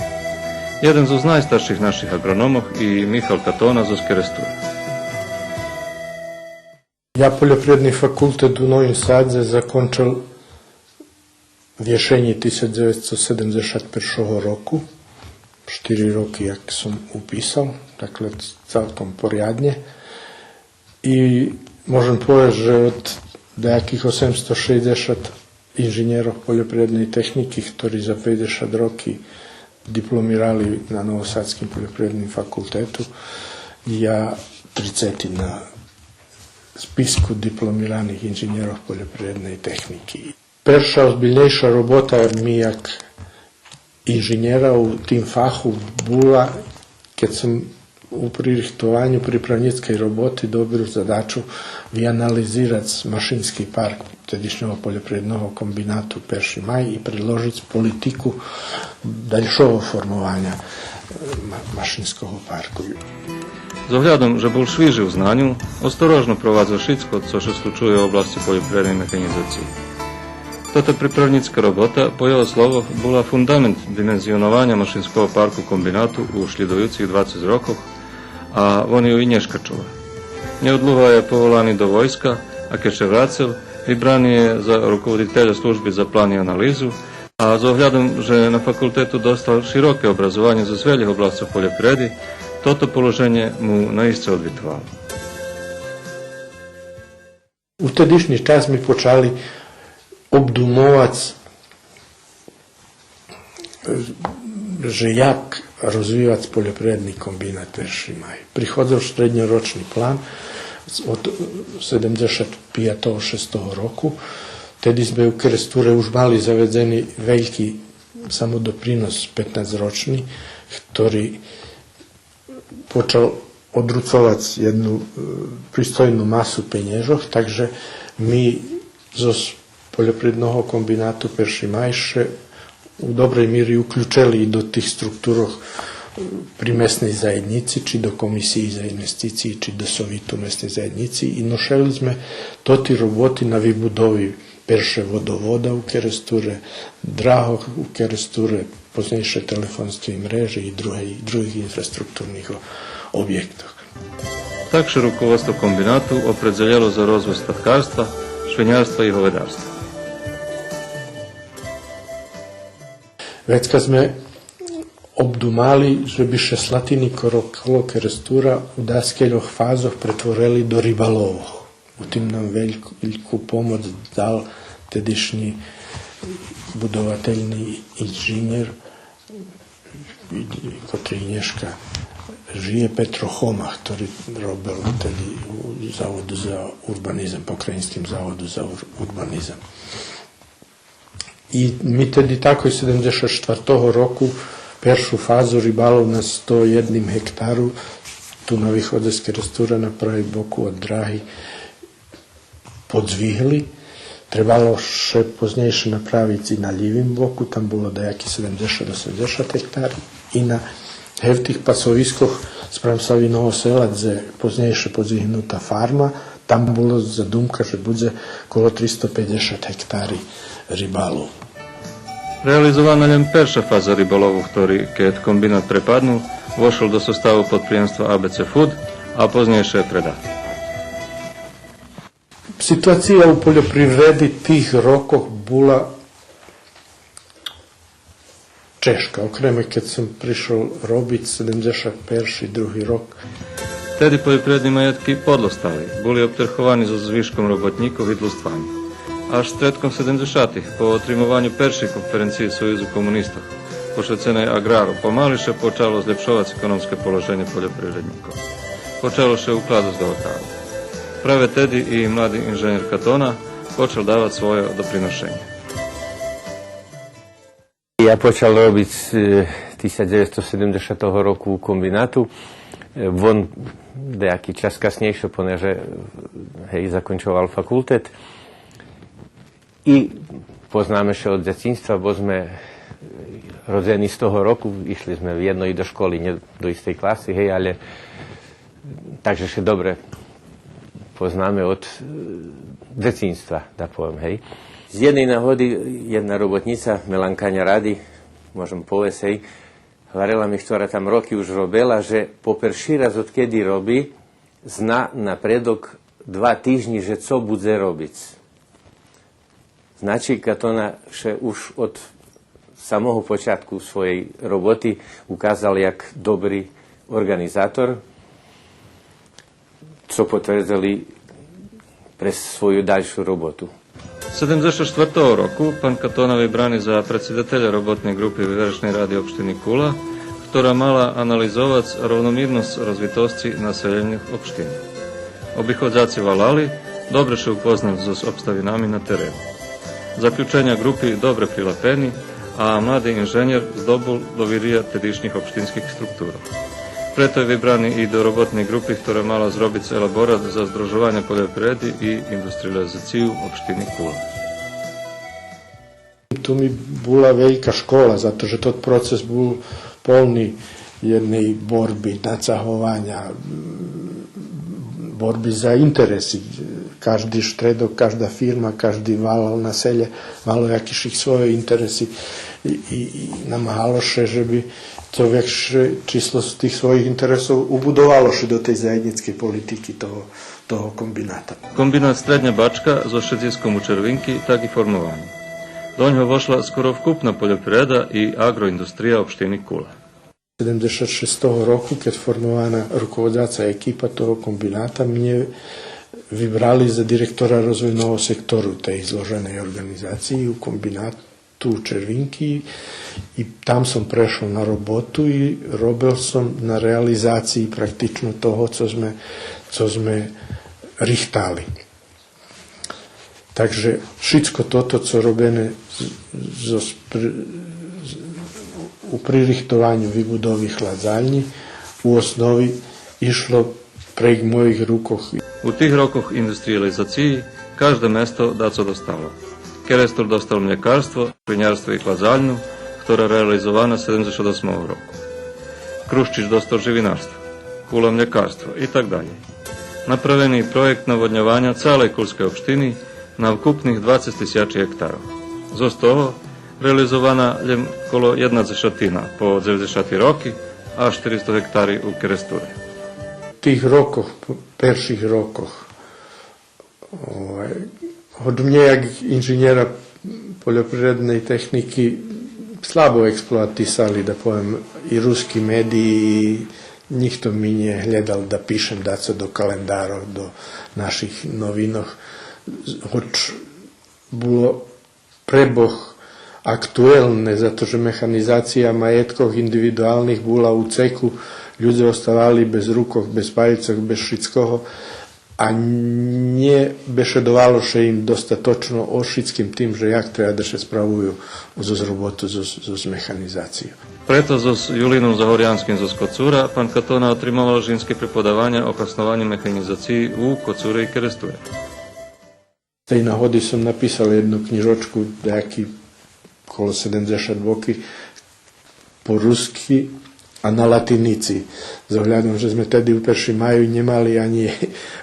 Єден зоз найстарших наших агрономох и Михал Катона зоз Керестуре. Я польопривредни факултет у Новим Садзе закончел в єшенї тисяч дзевецсто седемдзешат першого року, штири роки як сом уписал, дакле, цалком поряднє. И можем повесц же од даяких осемсто шейдзешат инженєрох польопривредней технїки, хтори за пейдзешат роки дипломирали на Новосадским польопривредним факултету, я трицети на списку дипломираних инженєрох польопривредней технїки. Перша озбильнєйша робота ми як инженєра у тим фаху була кед сом у пририхтованю приправнїцкей роботи добил задачу вианализирац машински парк тедишнього польопривредного комбинату Перши май и предложиц политику дальшого формованя, е, ма-, машинского парку. З оглядом же бул швижи у знаню, осторожно провадзел шицко цо ше случує у обласци польопривредней механїзациї. Тота приправнїцка робота, по його словох, була фундамент димензионованя машинского парку комбинату у шлїдуюцих двацец рокох, а вон ю и нєшка чува. Нєодлуго є поволани до войска, а кед ше врацел, вибрани є за руководителя служби за план и анализу, а з оглядом же на факултету достал широке образованє зоз велїх обласцох польопривреди, тото положенє му наисце одвитовало. У тедишнї час ми почали обдумовац, е, же як розвивац польопривредни комбинат Перши май. Приходзел штредньорочни план з-, од седемдзешат пятого, шестого року. Теди зме у Керестуре уж мали заведзени вельки самодопринос петнацрочни, хтори почал одруцовац єдну, е, пристойну масу пенєжох, так же ми зоз Польопривредного комбинату Перши май ше у добрей мири уключели и до тих структурох, е, при месней заєднїци, чи до Комисиї за инвестициї, чи до Совиту месней заєднїци, и ношели зме тоти роботи на вибудови перше водовода у Керестуре, драгох у Керестуре, познєйше телефонскей мрежи и другей, других инфраструктурних о-, обєктох. Так ше руководство комбинату опредзелєло за розвой статкарства, швинярства и говедарства. Вецка зме обдумали же би ше слатини коло Керестура у даскельох фазох претворели до рибаловох. У тим нам вельку, вельку помоц дал тедишнї будовательни инженєр, котри нєшка жиє, Петро Хома, котри робел теди у Заводу за урбанизам, Покраїнским заводу за ур-, урбанизам. И ми теди тако седемдзешат штвартого року першу фазу рибалов на сто єдним гектару, ту на виходзе з Керестура, на правим боку од драги, подзвигли. Требало ше познєйше направиц и на лївим боку, там було даяки седемдзешат, осемдзешат гектари, и на гевтих пасовискох спрам Савиного Села, дзе познєйше подзвигнута фарма, там було задумка же будзе коло тристо пейдзешат гектари рибалов. Реализована лєм перша фаза рибалову, хтори, кед комбинат препаднул, вошол до составу подприємства А Б Ц Фуд, а познєйше предати. Ситуация у польопривреди тих рокох була чежка, окреме кед сом пришол робиц седемдзешат перши, други рок. Теди польопривредни маєтки подло стали, були обтерховани зоз звишком роботнїкох и длуствами. Аж штредком седемдзешатих, по отримованю першей конференциї Союзу комунистох, пошвеценей аґрару, помали ше почало злєпшовац економске положенє польопривреднїкох. Почало ше укладац до отару. Праве теди и млади инженєр Катона почал давац свойо доприношенє. Я почал робиц, е, тисяч дзевецсто седемдзешатого року у комбинату. Е, вон даяки час каснєйше, понеже, гей, закончовал факултет. И познаме ше од дзецинства, бо зме, е, родзени з того року, ишли зме вєдно и до школи, нє до истей класи, гей, але так же ше добре познаме од, е, дзецинства, да повем, гей. З єдней нагоди єдна роботнїца, Меланка Няради, можем повесц, гей, гварела ми, хтора там роки уж робела, же по перши раз, одкеди роби, зна напредок два тижнї же цо будзе робиц. Значи, Катона ше уж од самого початку своєй роботи указал як добри орґанизатор, цо потвердзел и през свою дальшу роботу. Седемдзешат штвартого року пан Катона вибрани за предсидателя роботней ґрупи Вивершней ради општини Кула, хтора мала анализовац ровномирносц розвитосци населєньох општини. Обиходзаци валали, добре ше упознал зоз обставинами на терену. Заключеня ґрупи добре прилапени, а млади инженєр здобул довирия тедишнїх општинских структурох. Прето є вибрани и до роботней ґрупи, хтора мала зробиц елаборат за здружованє польопривреди и индустриялизацию општини Кула. То ми була велька школа, зато же тот процес бул полни єдней борби, нацагованя, борби за интереси. Кажди штредок, кажда фирма, кажди валал на селє, мало якишик свойо интереси и, и, и намагало ше же би то векше число з тих своїх интересох убудовало ше до тей заєднїцкей политики того, того комбината. Комбинат Стредня Бачка зоз шедзиском у Червинки так и формовани. До нього вошла скоро вкупна польопривреда и аґроиндустрия општини Кула. Седемдзешат шестого року, кед формована руководзаца екипа того комбината, мнє вибрали за директора розвойного сектору тей зложеней орґанизациї у комбинату у Червинки и там сом прешол на роботу и робел сом на реализациї практично того цо зме, цо зме рихтали. Так же шицко тото цо робене з-, зоз при-, з-, у пририхтованю вибудови хладзальнї у основи ишло прейґ моїх рукох. У тих рокох индустриялизациї кажде место дацо достало. Керестур достал млєкарство, свинярство и хладзальню, хтора реализована седемдзешат осмого року. Крущич достал живинарство, Кула млєкарство и так далєй. Направени проєкт наводньованя цалей Кулскей општини на вкупних двацец тисячи гектарох. Зоз того реализована лєм коло єдна дзешатина по дзеведзешати роки, а штиристо гектари у Керестуре. Тих рокох, п-, перших рокох, овай, гоч мнє як инженєра польопривредней технїки слабо експлоатисали, да повем, и руски медиї, нїхто ми нє глєдал да пишем дацо до календарох, до наших новинох, гоч було пребог актуелне, зато же механизация маєткох индивидуалних була у цеку, людзе оставали без рукох, без пальцох, без шицкого, а нє бешедовало ше им достаточно о шицким тим же як треба да ше справую зоз роботу, зоз, зоз механизацию. Прето зоз Юлином Загорянским зоз Коцура пан Катона отримовал жимске преподаваня о хаснованю механизациї у Коцуре и Керестуре. З тей нагоди сом написал єдну кнїжочку, даяки коло седемдзешат боки, по руски, а на латиници. З оглядом же зме теди у Першим маю нємали анї,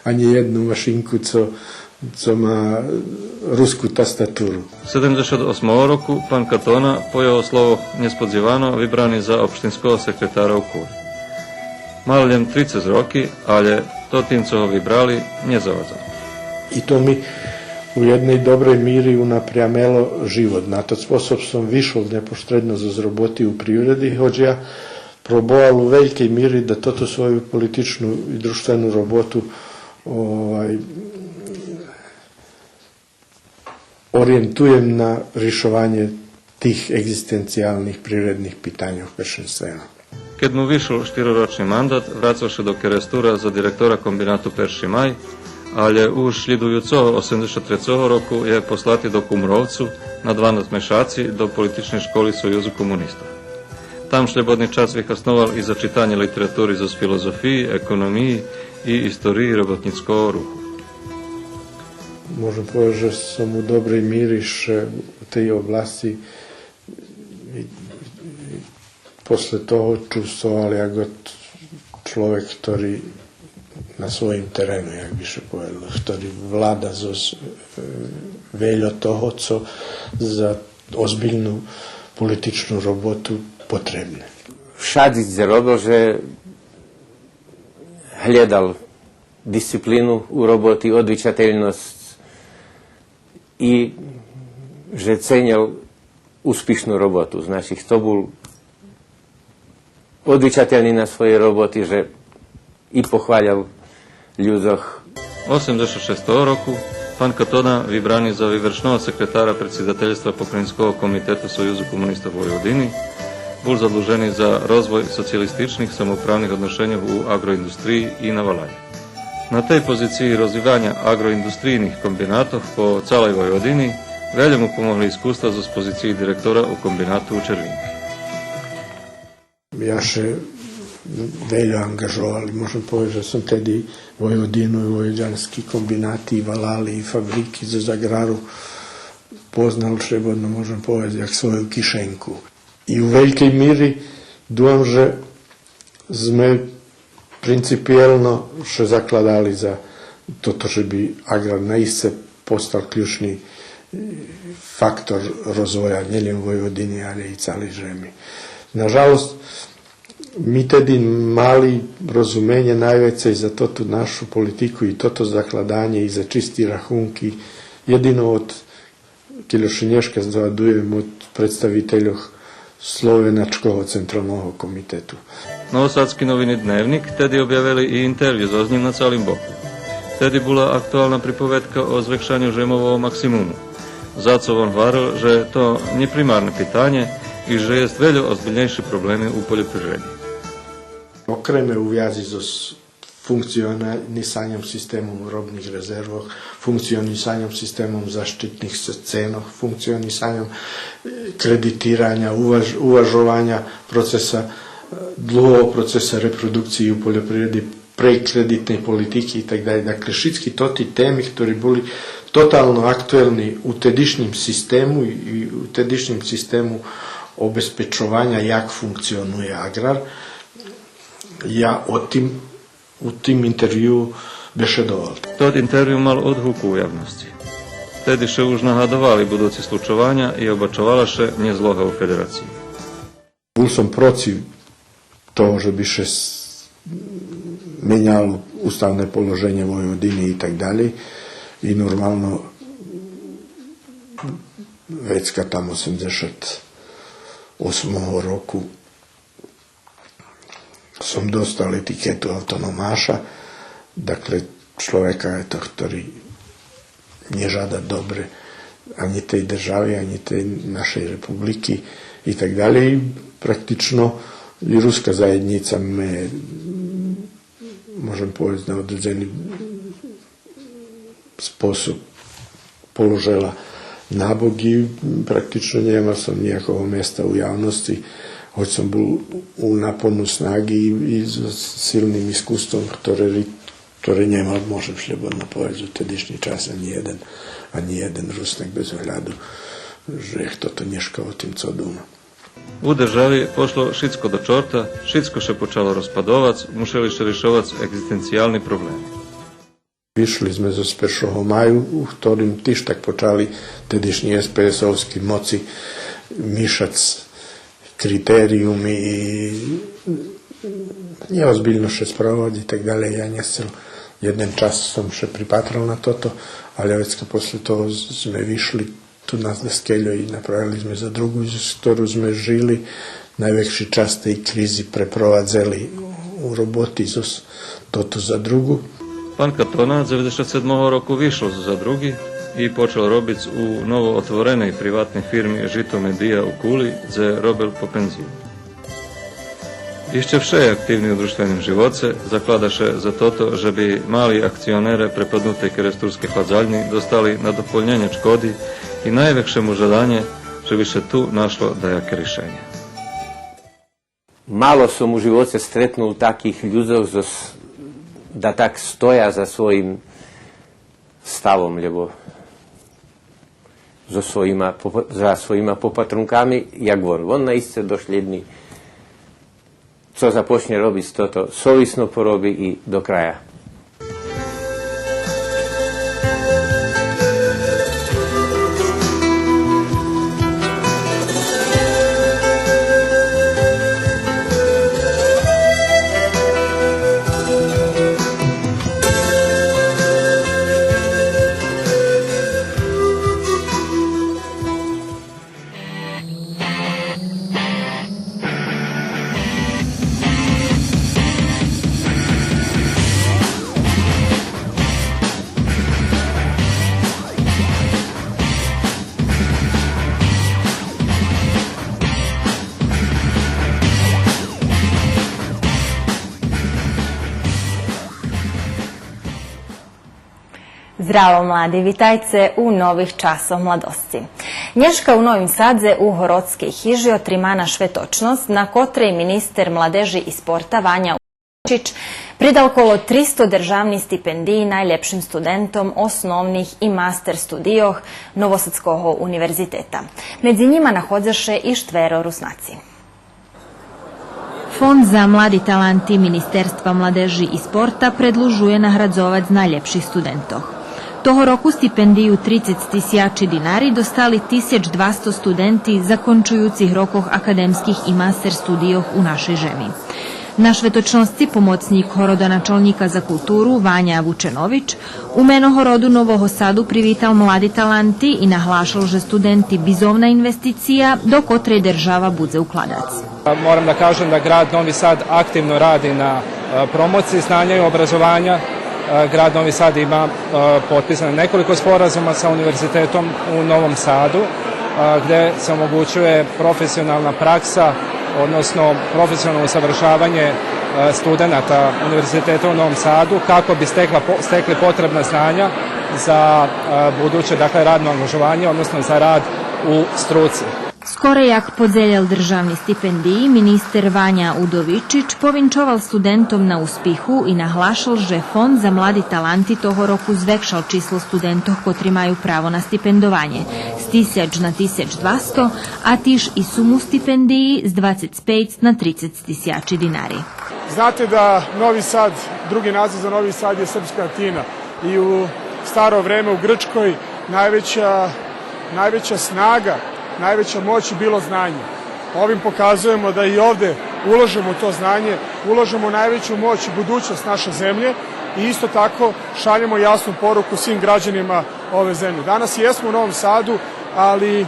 анї єдну машинку цо, цо ма руску тастатуру. Седемдзешат осмого року пан Катона, по його словох, нєсподзивано вибрани за општинского секретара у Кули. Мал лєм трицец роки, алє то тим цо го вибрали нє завадзало. И то ми у єдней добрей мири унапрямело живот. На тот способ сом вишол нєпоштредно зоз роботи у привреди, гоч я пробовал у велькей мири да тоту свою политичну и дружтвену роботу, овай, ориєнтуєм на ришованє тих еґзистенциялних привредних питаньох першенствено. Кед му вишол штиророчни мандат, врацал ше до Керестура за директора комбинату Перши май, алє уж шлїдуюцого осемдзешат трецого року є послати до Кумровцу на дванац мешаци до политичней школи Союзу комунистох. Там шлєбодни час вихасновал и за читанє литератури зоз филозофиї, економиї и историї роботнїцкого руху. Можем повесц же сом у добрей мири ше у тей обласци и, и после того чувствовал як чловек хтори на своїм терену, як би ше поведло, хтори влада зоз, е, вельо того цо за озбильну политичну роботу потребне. Вшадзи дзе робел же глєдал дисциплину у роботи, одвичательносц и же ценєл успишну роботу. Значи, хто бул одвичательни на своєй роботи, же и похвалял людзох. Осемдзешат шестого року пан Катона вибрани за вивершного секретара предсидательства Покраїнского комитету Союзу комунистох Войводини, бул задлужени за розвой социялистичних самоуправних одношеньох у аґроиндустриї и на валалє. На тей позициї розвиваня аґроиндустрийних комбинатох по цалей Войводини вельо му помогли искуства зоз позициї директора у комбинату у Червинки. Я ше вельо анґажовал, можем повесц же сом теди Войводину и войводянски комбинати, и валали, и фабрики зоз аґрару познал, шлєбодно можем повесц, як свою кишенку. И у велькей мири думам же зме принципиєлно ше закладали за тото же би аґрар наисце постал ключни, е, фактор розвоя нєлєм Войводини, алє и цалей жеми. Нажалост, ми теди мали розуменє найвецей за тоту нашу политику и тото закладанє и за чисти рахунки єдино од кельо ше нєшка здогадуєм, од представительох Словеначкого централного комитету. Новосадски новини Дневник теди обявели и интервю зоз нїм на Цалим боку. Теди була актуална приповедка о звекшаню жемового максимуму. За цо вон гварел же то нє примарне питанє и же єст вельо озбильнєйши проблеми у польопривреди. Окреме у вязи зоз функционисаньом систему робних резервох, функционисаньом систему защитних с-, ценох, функционисаньом, е, кредитираня, уваж-, уважованя процеса, е, длугого процеса репродукциї у польопривреди, прейґ кредитней политики и так далєй. Даклє, шицки тоти теми хтори були тотално актуелни у тедишнїм систему и, и у тедишнїм систему обезпечованя як функционує аґрар, я о тим у тим интервюу бешедовал. Тот интервю мал одгуку у явносци. Теди ше уж нагадовали будуци случованя и обачовала ше нєзлога у федерациї. Бул сом процив того же би ше с-, меняло уставне положенє Войводини и так далєй. И нормално, вецка там осемдзешат осмого року сом достал етикету автономаша, даклє, чловека, ето, хтори нє жада добре анї тей держави, анї тей нашей републики и так далєй. Практично и руска заєднїца ме, можем повесц, на одредзени способ положела набок и практично нємал сом нїякого места у явносци, гоч сом бул у напону снаги и, и з силним искуством, хторе ри-, Котри нємал, можем шлєбодно повесц, у тедишнї час анї єден, анї єден Руснак без огляду же хто то нєшка о тим цо дума. У держави пошло шицко до чорта, шицко ше почало розпадовац, мушели ше ришовац еґзистенциялни проблеми. Вишли зме зоз першого маю, у хторим тиж так почали тедишнї ес пе есовски моци мишац критериюми и нєозбильно ше справовац и так далєй. Я нє сцел, єден час сом ше припатрал на тото, але вецка после того зме вишли ту нас даскельо и направили зме задруґу, з котру зме жили найвекши час тей кризи, препровадзели у роботи зоз тоту задруґу. Пан Катона дзеведзешат седмого року вишол з задруґи и почал робиц у новоотвореней приватней фирми Жито Медия у Кули, дзе робел по пензию. Ище вше є активни у дружтвеним живоце, заклада ше за тото же би мали акционере препаднутей керестурскей хладзальнї достали надополнєнє чкоди и найвекше му жаданє же би ше ту нашло даяке ришенє. Мало сом у живоце стретнул таких людзох зоз-, да так стоя за своїм ставом, лєбо зоз своїма попа-, за своїма попатрунками, як вон. Вон наисце дошлєдни. Цо започнє робиц, тото совисно пороби и до края. Здраво, млади, витайце у Нових часох младосци. Нєшка у Новим Садзе у Городскей хижи отримана шветочносц, на котрей министер младежи и спорта Ваня Удовичич придал коло тристо державни стипендиї найлєпшим студентом основних и мастер студийох Новосадского универзитета. Медзи нїма находза ше и штверо Руснаци. Фонд за млади таланти Министерства младежи и спорта предлужує наградзовац найлєпших студентох. Того року стипендию трицец тисячи динари достали тисяч двасто студенти закончуюцих рокох академских и мастер студийох у нашей жеми. На шветочносци помоцнїк городоначалнїка за културу Ваня Вученович у мено городу Нового Саду привитал млади таланти и наглашал же студенти бизовна инвестиция до котрей держава будзе укладац. Moram da kažem da grad Novi Sad aktivno radi na, e, promociji znanja i obrazovanja. E, grad Novi Sad ima, e, potpisano nekoliko sporazuma sa Univerzitetom u Novom Sadu, e, gde se omogućuje profesionalna praksa, odnosno profesionalno usavršavanje, e, studenata Univerziteta u Novom Sadu kako bi stekla po-, stekli potrebna znanja za, e, buduće, dakle, radno angažovanje, odnosno za rad u struci. Скоро як подзелєл державни стипендиї, министер Ваня Удовичич повинчовал студентом на успиху и наглашал же Фонд за млади таланти того року звекшал число студентох котри маю право на стипендованє з тисяч на тисяч двасто, а тиж и суму стипендиї з двацец пейц на трицец тисячи динари. Znate da Novi Sad, drugi naziv za Novi Sad je srpska Atina i u staro vreme u Grčkoj najveća, najveća snaga, najveća moć je bilo znanje. Ovim pokazujemo da i ovde ulažemo u to znanje, ulažemo u najveću moć i budućnost naše zemlje i isto tako šaljemo jasnu poruku svim građanima ove zemlje. Danas jesmo u Novom Sadu, ali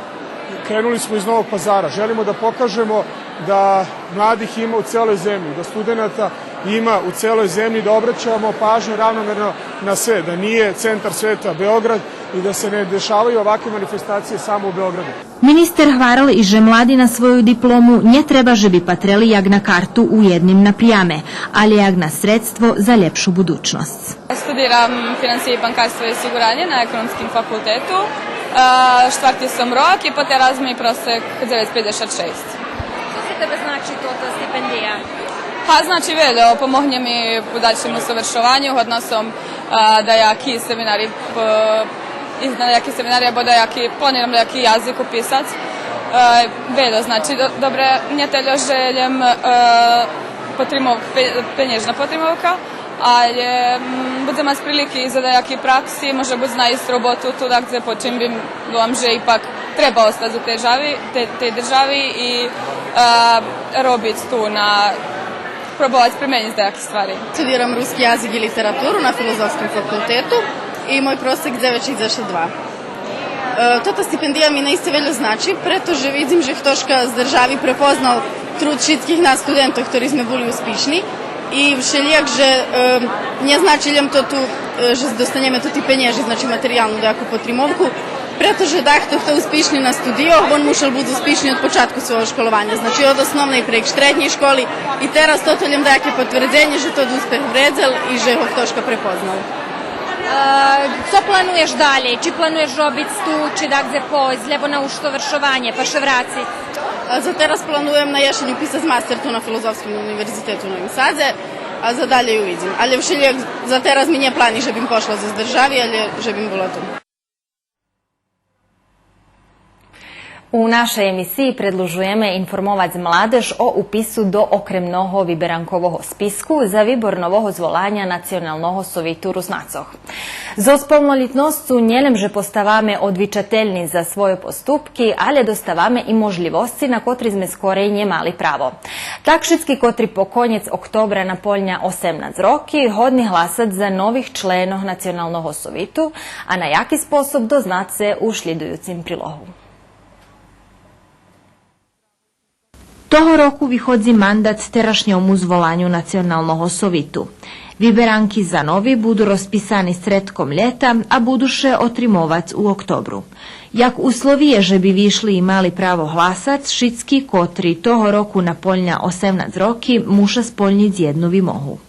krenuli smo iz Novog Pazara. Želimo da pokažemo da mladih ima u celoj zemlji, da studenata ima u celoj zemlji, da obraćamo pažnju ravnomerno na sve, da nije centar sveta Beograd i da se ne dešavaju ovakve manifestacije samo u Beogradu. Министер гварел и же млади на свою диплому нє треба же би патрели як на карту у єдним напряме, але як на средство за лєпшу будучносц. Studiram finansije i bankarstvo i osiguranje na Ekonomskim fakultetu. A, štvrti som rok i po terazmi prosek dzevet pejdeset šest. Што за тебе значи тота стипендия? А, значи, вельо, помогнє ми у дальшим усовершованю, годна сом, а, даяки семинари, п-, из даяки семинари, або даяки, планирам даяки язик уписац. Е, вельо, значи, до-, добре, нє тельо же лєм, е, потримов-, пе-, пенєжна потримовка, але, м, будзем мац прилики и за даяки пракси, може буц найсц роботу ту дакдзе, по чим бим, думам же ипак треба остац у тей держави, те-, тей держави и, е, робиц ту на, пробовац применїц даяки ствари. Студирам руски язик и литературу на Филозофским факултету и мой просек дзевет шейдзешат два. Е, тота стипендия ми наисце вельо значи, прето же видзим же хтошка з держави препознал труд шицких нас студентох хтори зме були успишни. И вшелїяк же, е, нє значи лєм тоту, е, же достанєме тоти пенєжи, значи материялну даяку потримовку, прето же дахто хто успишни на студийох, вон мушел буц успишни од початку свойого школованя, значи од основней прейґ штреднєй школи, и тераз тото лєм даяке потвердзенє же тот успех вредзел и же го хтошка препознал. Е, цо плануєш далєй? Чи плануєш робиц ту, чи дакдзе пойсц, лєбо на усовершованє, па ше врациц? А за тераз плануєм на єшень уписац мастер ту на Филозофским универзитету у Новим Садзе, а за далєй увидзим. Але вшелїяк за тераз ми нє плани же бим пошла зоз держави, але же бим була ту. У нашей емисиї предлужуєме информовац младеж о упису до окремного виберанкового списку за вибор нового зволаня Националного совиту Руснацох. Зоз полнолїтносцу нє лєм же поставаме одвичательни за свойо поступки, але доставаме и можлївосци на котри зме скорей нє мали право. Так шицки котри по конєц октобра наполня осемнац роки годни гласац за нових членох Националного совиту, а на яки способ, дознаце у шлїдуюцим прилогу. Того року виходзи мандат терашньому зволаню Националного совиту. Виберанки за нови буду розписани средком лєта, а буду ше отримовац у октобру. Як условиє же би вишли и мали право гласац, шицки котри того року наполня осемнац роки муша сполнїц єдну вимогу.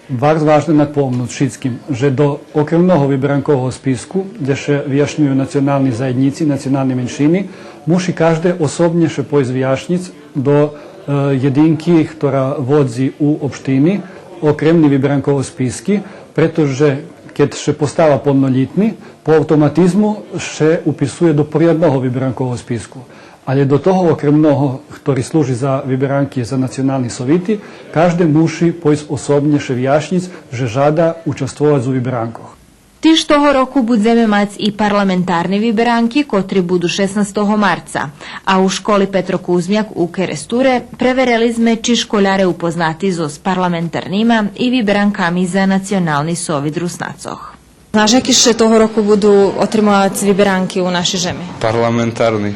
Барз важне напомнуц шицким же до окремного виберанкового списку, дзе ше вияшнюю национални заєднїци, национални меншини, муши кажде особнє ше пойсц вияшнїц до, е, єдинки хтора водзи у општини окремни виберанкови списки, прето же кед ше постава полнолїтни, по автоматизму ше уписує до порядного виберанкового списку. Але до того окремного, хтори служи за виберанки за национални совити, кажде муши пойсц особнє ше вияшнїц же жада участвовац у виберанкох. Тиж того року будземе мац и парламентарни виберанки, котри буду шеснастого марца. А у школи Петро Кузмяк у Керестуре преверели зме чи школяре упознати зоз парламентарнима и виберанками за Национални совит Руснацох. Знаш яки ше того року буду отримовац виберанки у нашей жеми? Парламентарни.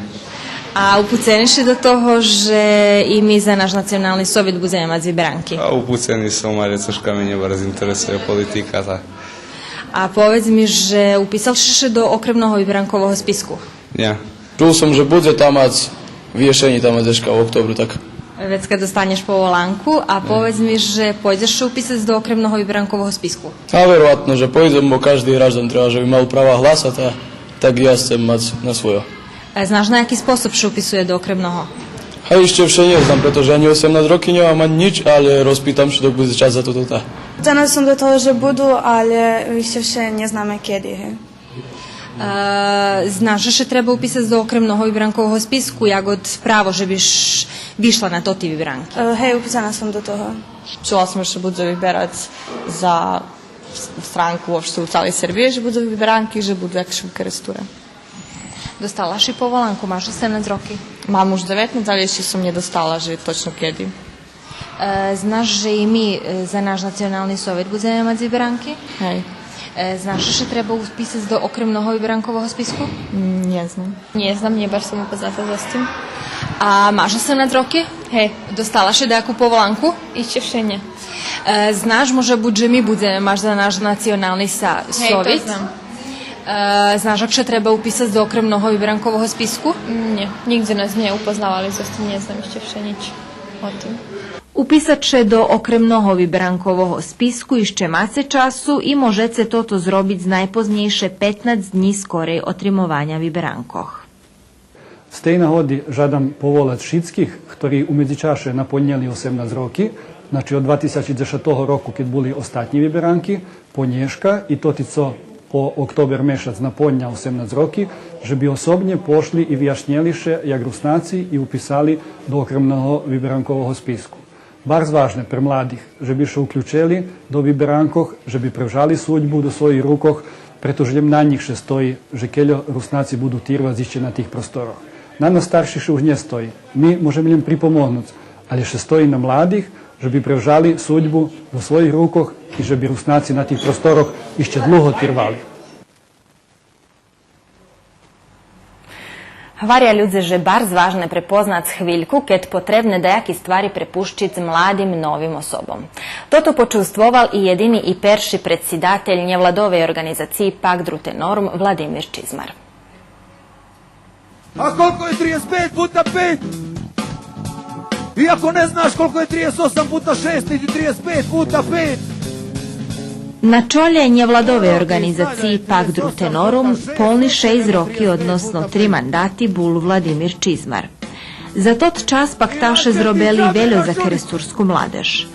А упуцени ши до того же и ми за наш Национални совит будземе мац виберанки? А упуцени сом, але цошка менєй барз интересує политика, та. А поведз ми же уписал ши ше до окремного виберанкового списку? Нє. Чул сом же будзе там мац вияшенє там мац дзешка у октобру, так. Вецка достанєш поволанку, а поведз ми же пойдзеш ше уписац до окремного виберанкового списку? А вероятно же пойдзем, бо кажди граждан треба же би мал права гласац, а так и я сцем мац на свойо. Е, знаш на яки способ ше уписує до окремного? А ище вше нє знам, прето же анї осемнац роки нє мам анї нїч, але розпитам ше док будзе час за тото, та. Упуцена сом до того же буду, але ище вше нє знаме кеди, гей. Е, знаш же ше треба уписац до окремного виберанкового списку, як од право же биш вишла на тоти виберанки? Е, гей, упуцена сом до того. Чула сом же будзе виберац за с-, странку вообще у цалей Сербиї, же будзе виберанки, же будзе якши у Керестуре. Достала ши поволанку, маш осемнац роки? Мам уж дзеветнац, але ище сом нє достала же точно кеди. Е, знаш же и ми, е, за наш Национални совит будземе мац виберанки? Гей. Е, знаш же ше треба уписац до окремного виберанкового списку? М, нє знам. Нє знам, нє баш сом упозната зоз тим. А маш осемнац роки? Гей. Достала ши даяку поволанку? Ище вше нє. Е, знаш, може буц же ми будземе мац за наш Национални са-, совит? Гей, то знам. Е, знаш як ше треба уписац до окремного виберанкового списку? М, нє, нїґдзе нас нє упознавали зоз тим, нє знам ище вше нїч о тим. Уписац ше до окремного виберанкового списку ище маце часу и можеце тото зробиц найпознєйше петнац днї скорей отримованя виберанкох. З тей нагоди жадам поволац шицких, хтори у медзичаше наполнєли осемнац роки, значи, од два тисячи дзешатого року, кед були остатнї виберанки, по нєшка, и тоти цо по октобер мешац наполня осемнац роки, же би особнє пошли и вияшнєли ше як Руснаци и уписали до окремного виберанкового списку. Барз важне пре младих, же би ше уключели до виберанкох, же би превжали судьбу до своїх рукох, прето же лєм на нїх ше стої, же кельо Руснаци буду тирвац ище на тих просторох. На нас старших ше уж нє стої. Ми можеме лєм припомогнуц, але ше стої на младих, же би превжали судьбу до своїх рукох и же би Руснаци на тих просторох ище длуго тирвали. Гваря людзе же барз важне препознац хвильку кед потребне даяки ствари препущиц младим новим особом. Тото почувствовал и єдини и перши предсидатель нєвладовей орґанизациї Пакт Рутенорум Владимир Чизмар. A koliko je trideset pet puta pet? Iako ne znaš koliko je trideset osam puta šest, niti trideset pet puta pet. На чолє нєвладовей орґанизациї Пакт Рутенорум полни шейсц роки, односно три мандати, бул Владимир Чизмар. За тот час пакташе зробели вельо за керестурску младеж.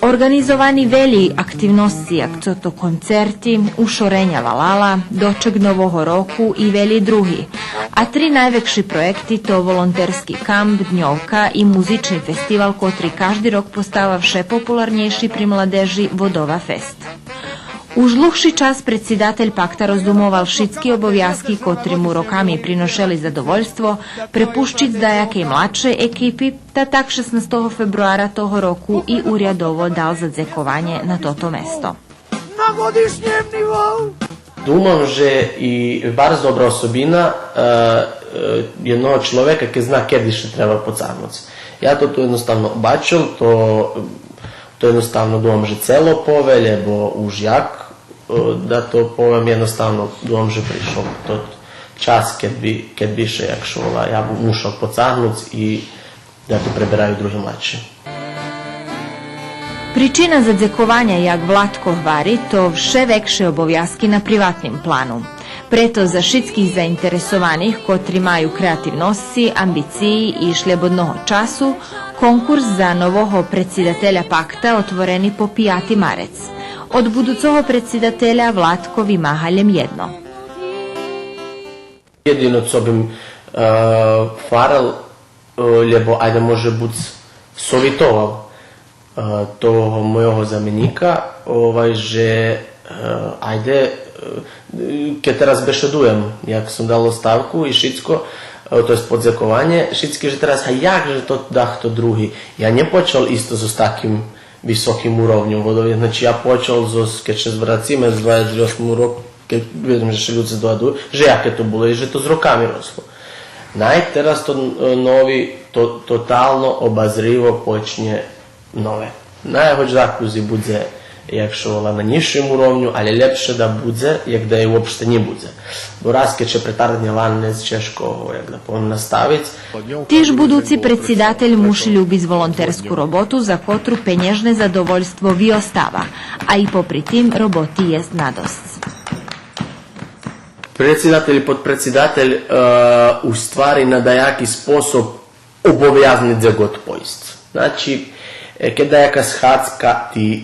Орґанизовани велї активносци, як цо то концерти, ушореня валала, дочек Нового року и велї други. А три найвекши проєкти то волонтерски камп, дньовка и музични фестивал, котри кажди рок постава вше популарнєйши при младежи, Водова фест. Уж длугши час предсидатель Пакта роздумовал шицки обовязки котри му роками приношели задовольство, препущиц даякей младшей екипи, та так шеснастого фебруара того року и урядово дал задзекованє на тото место. Na godišnjem nivou. Думам же и барз добра особина, е, е, єдного чловека, кед зна кеди ше треба поцагнуц. Я то ту єдноставно бачел, то, то єдноставно думам же цело повелє, бо уж як, е, да то повем, єдноставно думам же пришол тот час кед би, кед би ше, як ше вола, я бу мушел поцагнуц и да то пребераю други младши. Причина задзекованя, як Владко гвари, то вше векше обовязки на приватним плану. Прето за шицких заинтересованих, котри маю креативносци, амбициї и шлєбодного часу, конкурс за нового предсидателя Пакта отворени по пияти марец. Од будуцого предсидателя Владко вимага лєм єдно. Єдино цо бим, е, фарел, е, лєбо, айде, може буц, совитовал, е, того мойого заменїка, овай, же, е, айде, е, кед тераз бешедуєм, як сом дал оставку и шицко, е, то єст подзекованє, шицки же тераз, а як же то дахто други? Я нє почал исто зоз таким високим уровньом водових. Значи, я почал зоз, кед ше зврациме, з двацец осмим роком, кед видим же ше людзе здогадую, же яке то було и же то з роками росло. Най тераз то, е, нови, то, тотално обазриво почнє нове. Най гоч дакус и будзе, як ше вола, на нїзшим уровню, але лєпше да будзе, як да и уопште нє будзе. Бо раз кед ше претаргнє ланец, чежко го, як да повем, наставиц. Тиж будуци предсидатель муши любиц волонтерску роботу, за котру пенєжне задовольство виостава, а и попри тим роботи єст надосц. Предсидатель и подпредсидатель, е, у ствари на даяки способ обовязни дзе год пойсц. Значи, е, кед даяка схадзка, ти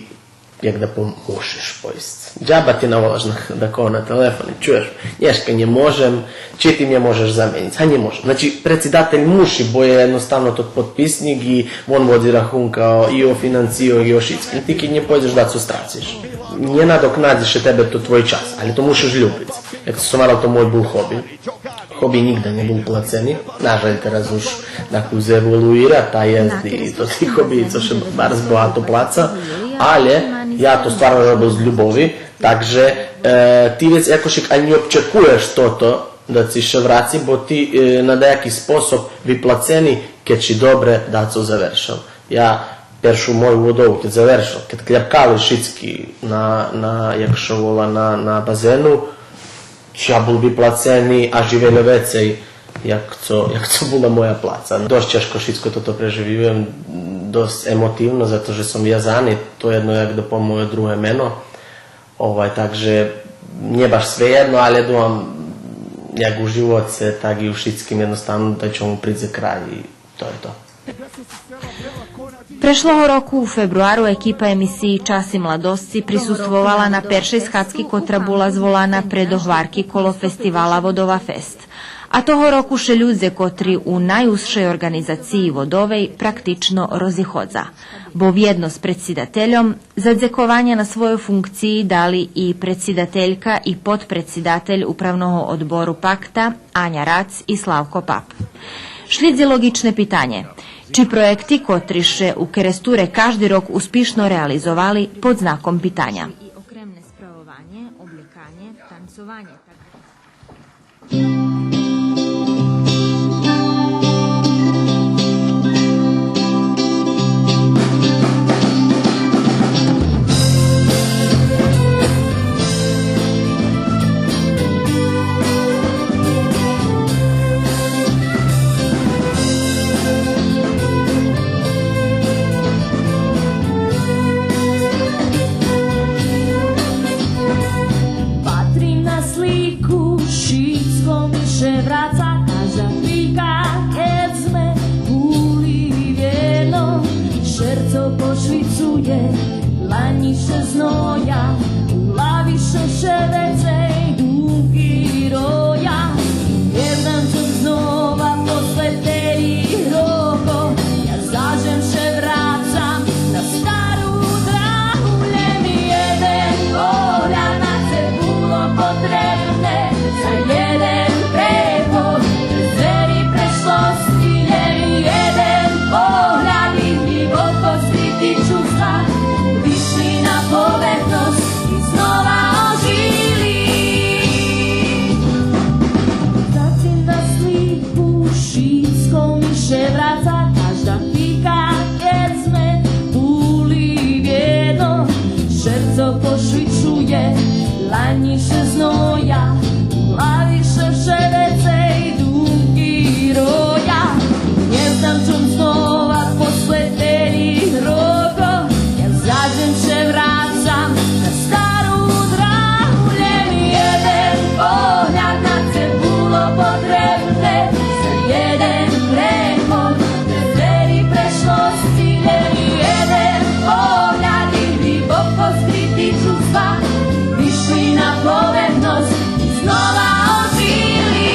як да по-, мушиш пойсц. Джаба ти наволаш на, дакого на телефон и чуєш: нєшка нє можем, чи ти нє можеш заменїц? А нє можем. Значи, предсидатель муши, бо є єдноставно тот подписнїк и вон водзи рахунка о, и о финансийох, и о шицким. Ти кед нє пойдзеш, дацо страциш. Нє надокнадзи ше тебе тот твой час, але то мушиш любиц. Як сом гварел, то мой бул хоби. Хоби нїґда нє бул плацени. Нажаль, тераз уж дакус еволуира, та єст и тоти хоби, цо ше барз богато плаца, але я то стварно робел з любови, так же, е, ти вец якошик анї нє обчекуєш тото да ци ше враци, бо ти, е, на даяки способ виплацени кед ши добре дацо завершел. Я першу мою водову кед завершел, кед кляпкали шицки на, на, як ше вола, на, на базену, я бул виплацени, а живели вецей, як цо, як цо була моя плаца. Досц чежко шицко тото преживюєм, досц емотивно, зато же сом вязани, то єдно як да по моє друге мено. Овай, так же нє баш свеєдно, але думам, як у живоце, так и у шицким, єдноставно да ће му придзе крај и то је то. Прешлого року у фебруару екипа емисиї Часи младосци присуствовала на першей схадзки котра була зволана пре догварки коло фестивала Водова фест. А того року ше людзе котри у найузшей орґанизациї Водовей практично розиходза. Бо вєдно з предсидательом задзекованя на свойо функциї дали и предсидателька и подпредсидатель Управного одбору Пакта Аня Рац и Славко Пап. Шлїдзи лоґичне питанє. Чи проєкти котри ше у Керестуре кажди рок успишно реализовали под знаком питаня? Патрим на слику, шицко ми ше враца, кажда пика, кед зме були вєдно, шерцо пошвицує, дланї ше зноя, у глави ше вше вецей думки роя. Нє знам чом знова после терих рокох, я зажем ше врацам на стару драгу, лєм єден погляд на це було потребне, за єден преход през звери прешлосци, лєм єден погляд и глїбоко скрити чувства вишли на поверхносц и знова ожили. Патрим на слику, шицко ми ше враца, кажда пика, кед зме були вєдно, шерцо пошвицує, дланї ше зноя, у глави ше вше вецей думки роя. Нє знам чом знова после терих рокох, я зажем ше врацам на стару драгу, лєм єден погляд на це було потребне, за єден преход през звери прешлосци, лєм єден погляд и глїбоко скрити чувства вишли на поверхносц и знова ожили.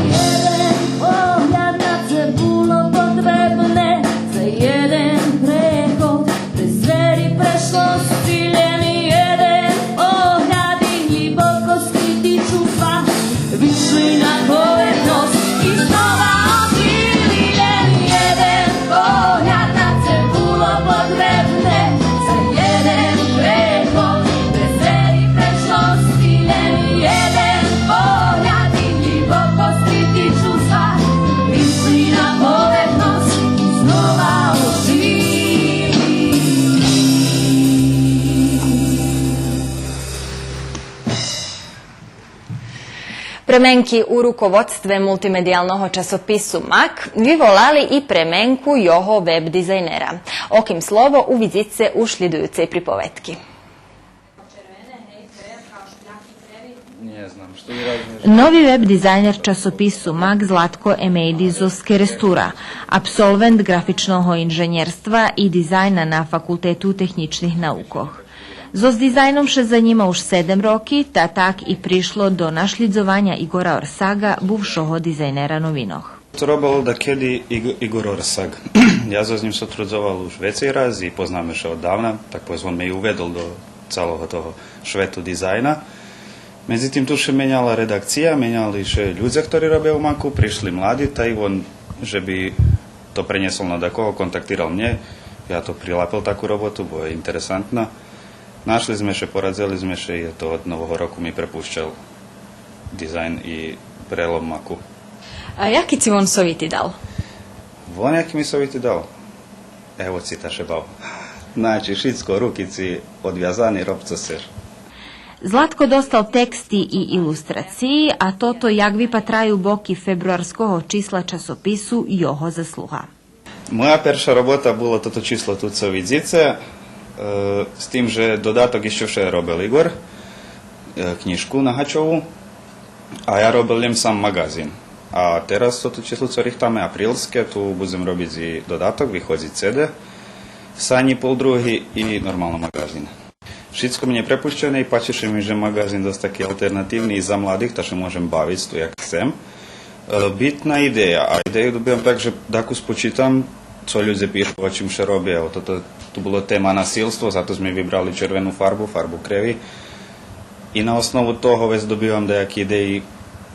Єден погляд на це було потребне, за єден преход през звери прешлосци, лєм єден погляд и глїбоко скрити чувства вишли на поверхносц и знова ожили. Лєм єден погляд на це було потребне, за єден преход през звери прешлосци, лєм єден погляд и глїбоко скрити чувства вишли на поверхносц и знова ожили. Пременки у руководстве мултимедиялного часопису Мак виволали и пременку його веб-дизайнера. О ким слово, увидзице у шлїдуюцей приповедки. Нови веб-дизайнер часопису Мак Златко Емейди зоз Керестура, абсолвент ґрафичного инженєрства и дизайна на Факултету технїчних наукох. Зоз дизайном ше занїма уж седем роки, та так и пришло до нашлїдзованя Игора Орсаґа, бувшого дизайнера новинох. То робел дакеди Иґ-, Игор Орсаґ. Я зоз нїм сотрудзовал уж вецей раз и познаме ше оддавна, так повесц, вон ме и уведол до цалого того швету дизайна. Медзитим, ту ше меняла редакция, меняли ше людзе хтори робя у Маку, пришли млади, та и вон же би то пренєсол на дакого, контактирал мнє, я то прилапел таку роботу, бо є интересантна. Нашли зме ше, порадзели зме ше и то од Нового року ми препущал дизайн и прелом Маку. А яки ци вон совити дал? Вон яки ми совити дал? Ево ци, та ше бав. Значи, шицко, руки ци одвязани, роб цо сцеш. Златко достал тексти и илустрациї, а тото як випатраю боки фебруарского числа часопису його заслуга. Моя перша робота була тото число ту цо видзице, е, з тим же додаток ище вше робел Игор, е, кнїжку Нагачову, а я робел лєм сам маґазин. А тераз тото число цо рихтаме, априлске, ту будзем робиц и додаток, виходзи ци ди, Санї пол други и нормално маґазин. Шицко ми нє препущене и пачи ше ми же маґазин досц таки алтернативни и за младих, та ше можем бавиц ту як сцем. Е, битна идея, а идею добивам так же дакус почитам цо людзе пишу, о чим ше роби. Ево, тото, ту було тема насилство, зато зме вибрали червену фарбу, фарбу креви. И на основу того вец добивам даяки идеї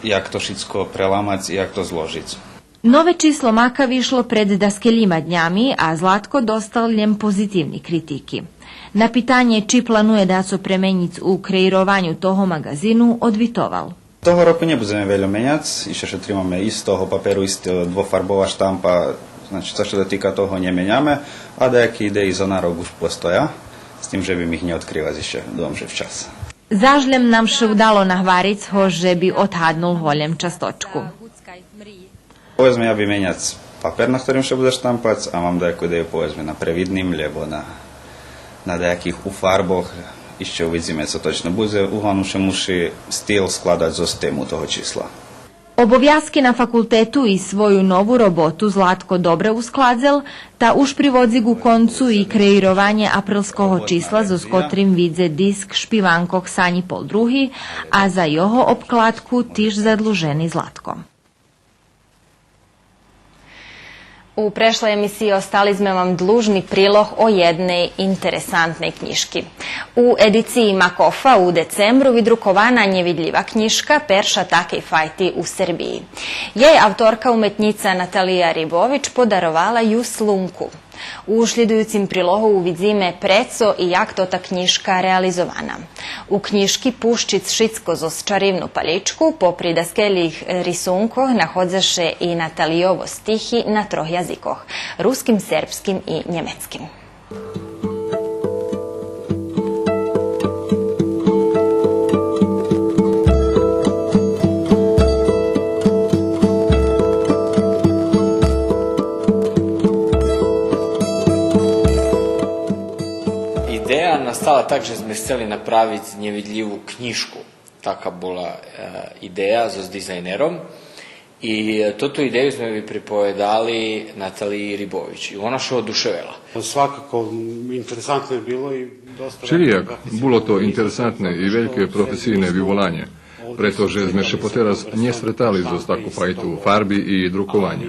як то шицко преламац и як то зложиц. Нове число Мака вишло пред даскелїма днями, а Златко достал лєм позитивни критики. На питанє чи планує дацо пременїц у креированю того маґазину, одвитовал: Того року нє будземе вельо меняц, ище ше тримаме истого паперу, иста двофарбова штампа, значи, цо ше дотика того, нє меняме, а даяки идеї за на рок уж постоя, з тим же бим их нє одкривац ище, думам же вчас. Заш лєм нам ше удало нагвариц го же би одгаднул голєм часточку. Поведзме, я би меняц папер на хторим ше будзе штампац, а мам даяку идею, поведзме, на превидним, лєбо на, на даяких у фарбох. Ище увидзиме цо точно будзе, углавним ше муши стил складац зоз тему того числа. Обовязки на факултету и свою нову роботу Златко добре ускладзел, та уж приводзи ґу концу и креированє априлского числа, зоз котрим видзе диск шпиванкох Санї пол други, а за його обкладку тиж задлужени Златко. У прешлей емисиї остали зме вам длужни прилог о єдней интересантней кнїжки. У едициї Макофа у децембру видрукована нєвидлїва кнїжка, перша такей файти у Сербиї. Єй авторка, уметнїца Наталия Рибович, подаровала ю Слунку. У шлїдуюцим прилогу увидзиме прецо и як тота кнїжка реализована. У кнїжки Пущиц шицко зоз чаривну палїчку, попри даскелїх рисункох, находза ше и Наталийово стихи на трох язикох: руским, сербским и нємецким. Идея настала так же зме сцели направиц нєвидлїву кнїжку. Така була, е, идея зоз дизайнером. И тоту идею зме виприповедали Наталиї Рибович. И вона ше одушевела. Svakako, interesantno je bilo i dosta... Вшелїяк, було то интересантне и вельке професийне виволанє, прето же зме ше потераз нє стретали зоз таку файту фарби и друкованя.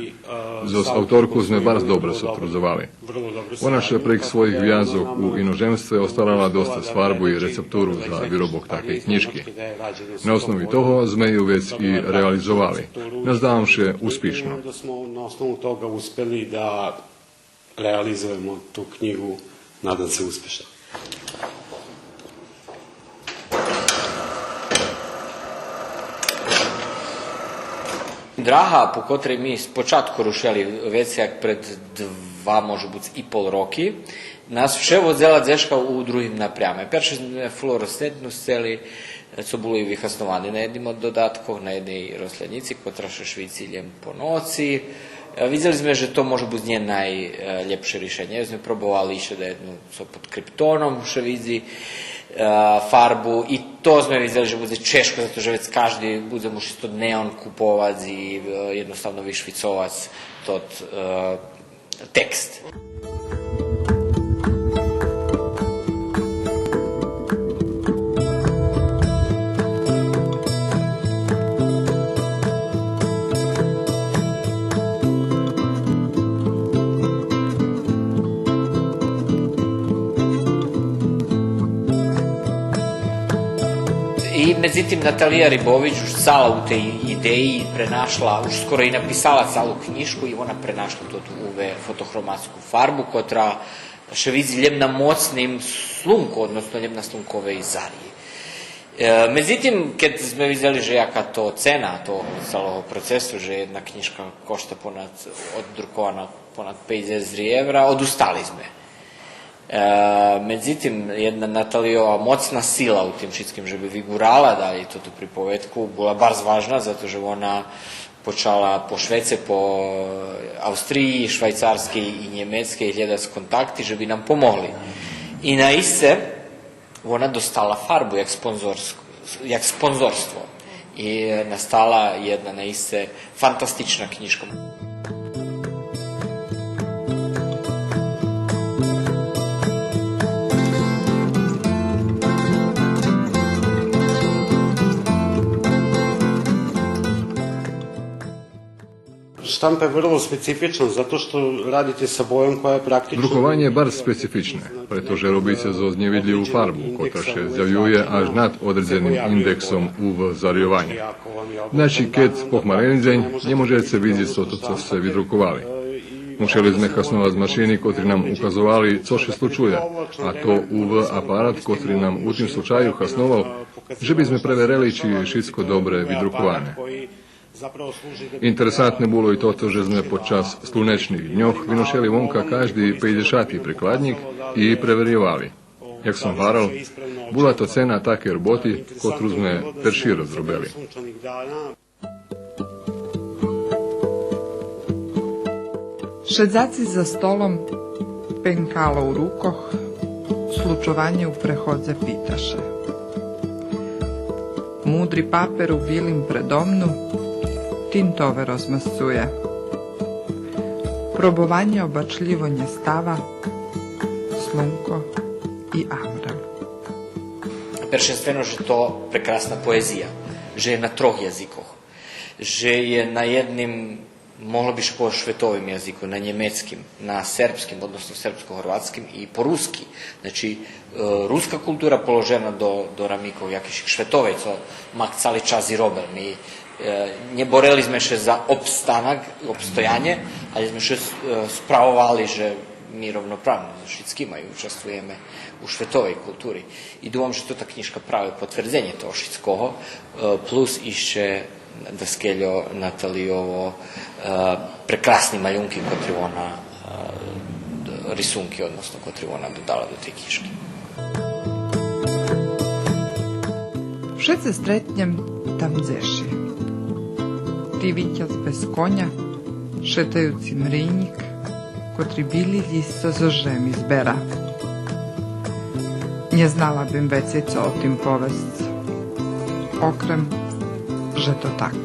Зоз авторку зме барз добре сотрудзовали. Вона ше прейґ своїх вязох у иножемстве остарала досц фарбу и рецептуру за виробок такей кнїжки. На основи того зме ю вец и реализовали. Наздавам ше успишно. Da smo na osnovu toga uspeli da realizujemo tu knjigu, nadam se uspešno. Драга по котрей ми спочатку рушели, вецей як пред два, може буц и пол роки, нас вше водзела дзешка у другим напряме. Перше зме флуоресцентну сцели, цо було и вихасноване на єдним од додаткох, на єдней рослїнїци, котра ше швици лєм по ноци. Е, видзели зме же то може буц нє найлєпше ришенє. Зме пробовали ище да єдну цо под криптоном ше видзи, е, фарбу, и то зме видзели же будзе чежко, зато же вец кажди будзе мушиц тот неон куповац и, е, єдноставно вишвицовац тот, е, текст. И, медзитим, Наталия Рибович уж стала у тей идеї, пренашла, уж скоро и написала цалу кнїжку и вона пренашла тоту УВ фотохроматску фарбу, котра ше видзи лєм на моцним слунку, односно лєм на слунковей зари. Е, медзитим, кед зме видзели же яка то цена того цалого процесу, же єдна кнїжка кошта понад, оддрукована понад пейдзешат евра, одустали зме. Е, медзитим, єдна Наталийова моцна сила у тим шицким же би вигурала далєй тоту приповедку була барз важна, зато же вона почала по швеце, по Австриї, Швайцарскей и Нємецкей глєдац контакти же би нам помогли. И наисце вона достала фарбу як спонзорску, як спонзорство. И настала єдна наисце фантастична кнїжка. Štampa je vrlo specifična zato što radite sa bojom koja je praktično... Друкованє барз специфичне, прето же робице зоз нєвидлїву фарбу, котра ше зявює аж над одредзеним индексом У В зарийованя. Значи, кед похмарени дзень, нє можеце видзиц тото цо сце видруковали. Мушели зме хасновац машини котри нам указовали цо ше случує, а то У В апарат котри нам у тим случаю хасновал же би зме преверели чи є шицко добре видруковане. Интересантне було и тото же зме под час слунечних дньох виношели вонка кажди пейдзешати прикладнїк и преверйовали. Як сом гварел, була то цена такей роботи котру зме перши раз робели. Шедзаци за столом, пенкало у рукох, случованє у преходзе питаше. Мудри папер у билим предо мну тинтове розмасцує. Пробованє обачлїво нє става, слунко и амрел. Першенствено же то прекрасна поезия, же є на трох язикох, же є на єдним, могло би ше повесц, шветовим язику, на нємецким, на сербским, односно сербско-горватским и по руски. Значи, е, руска култура положена до, до рамикох якейшик шветовей, цо МАК цали час и робел. Ми, е, нє борели зме ше за обстанак, обстоянє, але зме ше, е, справовали же ми ровноправно зоз шицкима и участвуєме у шветовей култури. И думам же тота кнїжка праве потвердзенє того шицкого, е, плюс ище даскельо Наталийово, е, прекрасни малюнки котри вона, е, рисунки, односно котри вона додала до тей кнїжки. Вше ше стретнєм там дзеши. Ти витяз без коня, шетаюци мрийнїк, котри били лїсца зоз жеми збера. Нє знала бим вецей цо о тим повесц, окрем же то так.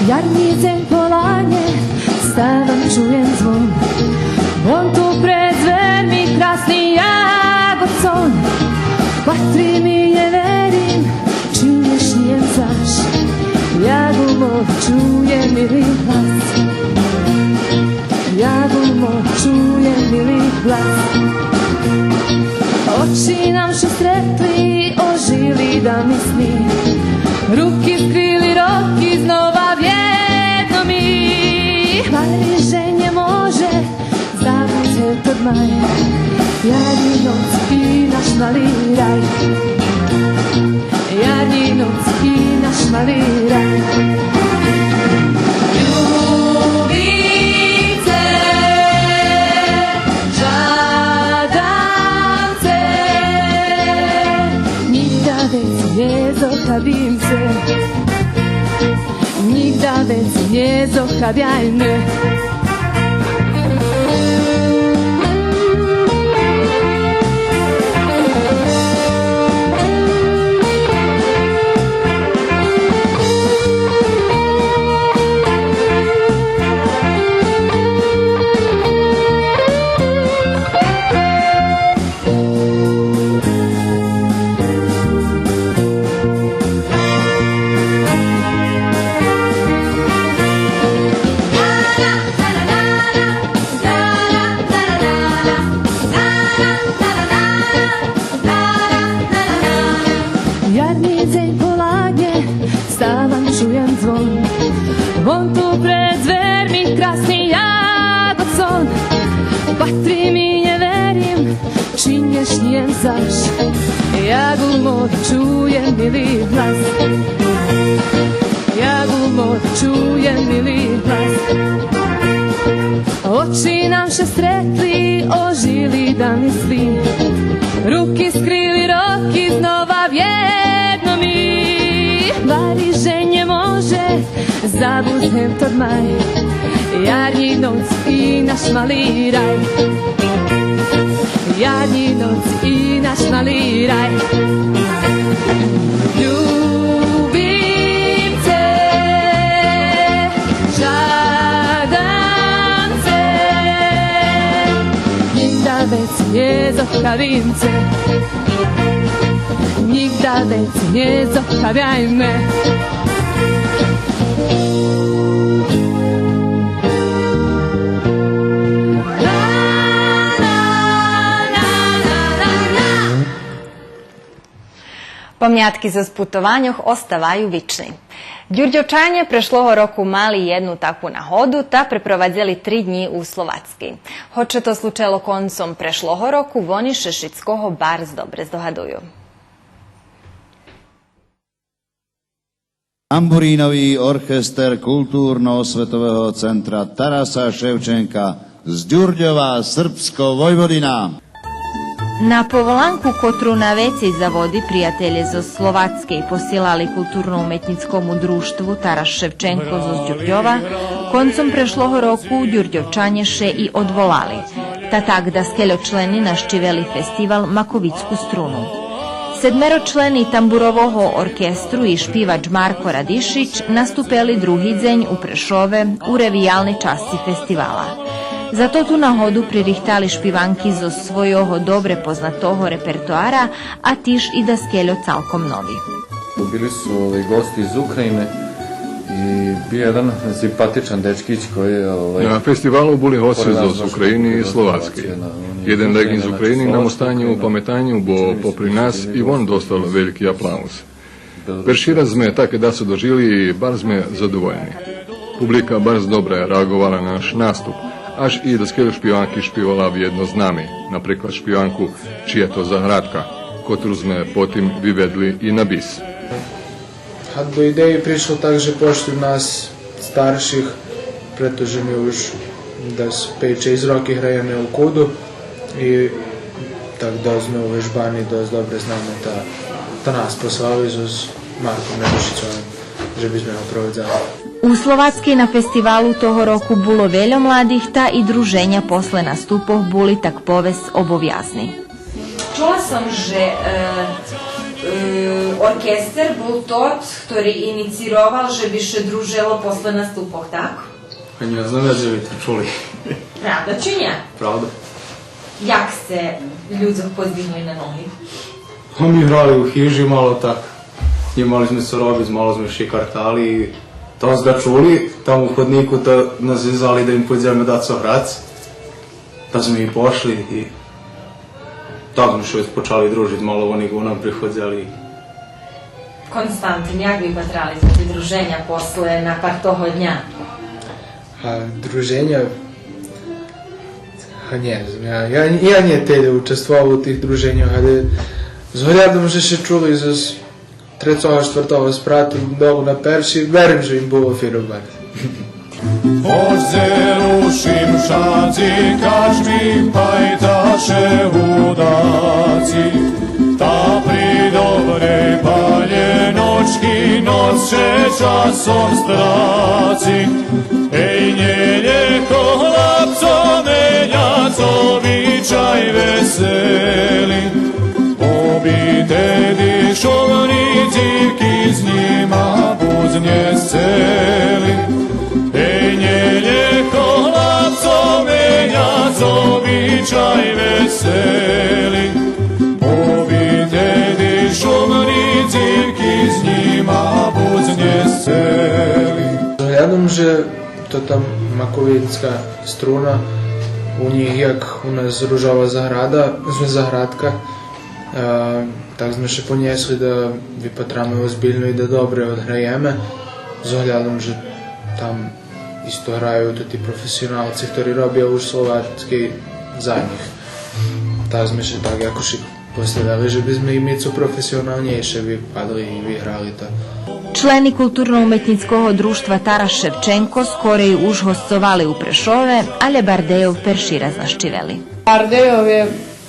Jarnji dzen polanje, stavam, čujem zvon. On tu pred zvermi krasni jagocon. Patrim i nje verim, čim ješ njem zaš. Jagumo, čujem mili glas. Jagumo, čujem mili glas. Oči nam še stretli, ožili da mi sni. Ruki skrili roki, znova vjedno mi. Hvali že nje može, zabuze pod maj. Jarnji nocki naš mali raj. Jarnji nocki naš mali raj. Ljubice, žadam ce, nigda vec nje zohabim ce. Nigda vec nje zohabjaj me. Мо чує мили глас, я гумо чує мили глас. Очи нам ше стретли, ожили да мисли. Руки скрили роки, знова вєдно ми. Бари же нє може забуц гем тот май. Ярнї ноц и наш мали рай. Ярнї ноц и наш мали рай. Любим це, жадам це, нїґда вец нє зохабим це. Нїґда вец нє зохабяйме. Памятки зоз путованьох оставаю вични. Дюрдьовчанє прешлого року мали єдну таку нагоду та препровадзели три днї у Словацкей. Гоч ше то случело концом прешлого року, вони ше шицкого барз добре здогадую. Тамбуринови оркестер Културно-осветового центра Тараса Шевченка з Дюрдьова, Српско, Войводина. На поволанку, котру на вецей заводи приятелє зоз Словацкей посилали Културно-уметнїцкому дружтву Тарас Шевченко зоз Дюрдьова, концом прешлого року Дюрдьовчанє ше и одволали. Та так даскельо члени нащивели фестивал Маковицку струну. Седмеро члени тамбурового оркестру и шпивач Марко Радишич наступели други дзень у Прешове у ревиялней часци фестивала. За тоту нагоду пририхтали шпиванки зоз свойого добре познатого репертоара, а тиж и даскельо цалком нови. Bili su, ovaj, gosti iz Ukrajine i bio jedan simpatičan dečkić koji je, ovaj... На фестивалу були госци зоз України и Словацкей. Єден леґ из України нам остане у паметаню, бо попри нас и вон достал вельки аплауз. Перши раз зме таке дацо дожили и барз зме задовольни. Публика барз добре реаґовала на наш наступ, аж и даскельо шпиванки шпивала вєдно з нами, наприклад шпиванку Чия то заградка, котру зме потим виведли и на бис. А до идеї пришло так же пошли в нас старших, прето же ми уж дас пейц-шейсц роки граєме у КУД-у и так досц зме увежбани, досц добре знаме та, та нас послали зоз Марком Радишичом же бизме го провадзали. У Словацкей на фестивалу того року було вельо младих, та и друженя после наступох були, так повесц, обовязни. Чула сом же, е, е, оркестер бул тот хтори инициировал же би ше дружело после наступох, так? Па нє знам я дзе ви то чули. Правда чи нє? Правда. Як сце людзох поздигнули на ноги? Па ми грали у хижи мало так. Нємали зме цо робиц, мало зме шикартали и та зме чули там у ходнику, та нас звали да им пойдземе дацо грац. Та зме и пошли и так зме ше вец почали дружиц, мало вони ґу нам приходзели. Константин, як ви патрали на тоти друженя после напар того дня? А, друженя? А, нє знам, я, я, я нє тельо участвовал у тих друженьох, але з оглядом же ше чули зоз трецого, штвартого спрату долу на перши, верим же им було фино барз. Ож дзе рушим шадзи, каж ми пайташе удаци, та при добрей палєночки ноц ше часом страци. Ей, нє лєгко, глабцо, меняц обичай весели, бо би теди шумни дзивки з нїма буц нє сцели. Ей, нє лєгко, глабцо, меняц обичай весели, бо би теди шумни дзивки з нїма буц нє сцели. З оглядом же то там маковицка струна, у нїх як у нас ружова заграда, з-, заградка, е, так зме ше понєсли да випатраме озбильно и да добре одграєме, з оглядом же там исто граю тоти професионалци, хтори робя у Словацкей за нїх. Так зме ше так якош и Представяли же би зме и ми цо професионалнєйше випадли и виграли то. Члени Културно-уметнїцкого дружтва Тарас Шевченко скорей уж госцовали у Прешове, алє Бардейов перши раз нащивели. Бардейов је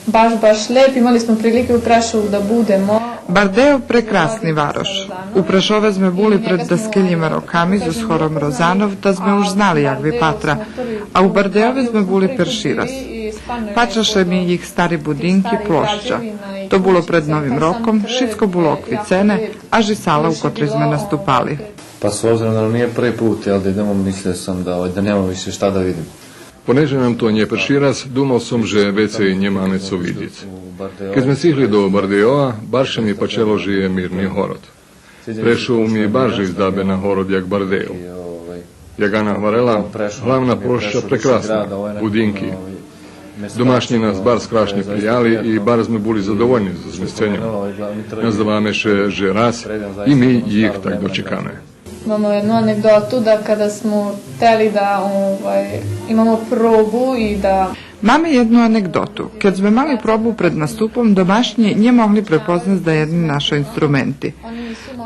баш, баш лєп, имали смо прилике у Прешову да будемо. Бардейов прекрасни варош. У Прешове зме були пред даскелїма роками зоз хором Розанов, та зме уж знали як випатра. А у Бардейове зме були перши раз. Пача ше ми їх стари будинки, площа. То було пред Новим роком, шицко було оквицене, аж и сала у котрей зме наступали. Па с обзиром да нам није први пут, јел, да идемо, мислио сам да, овај, да немам више шта да видим. Понеже нам то нє перши раз, думал сом же вецей нємаме цо видзиц. Кед зме сцигли до Бардейова, барз ше ми пачело же є мирни город. Прешов ми барз издабе на город як Бардейов. Як Ана гварела, главна площа прекрасна, будинки. Домашнї нас барз крашнє прияли и барз зме були задовольни зоз змисценьом. Наздаваме ше же раз и ми їх так дочекаме. Имамо једну анекдоту да када смо хтели да, овај, имамо пробу и да... Маме єдну анекдоту. Кед зме мали пробу пред наступом, домашнї нє могли препознац даєдни нашо инструменти.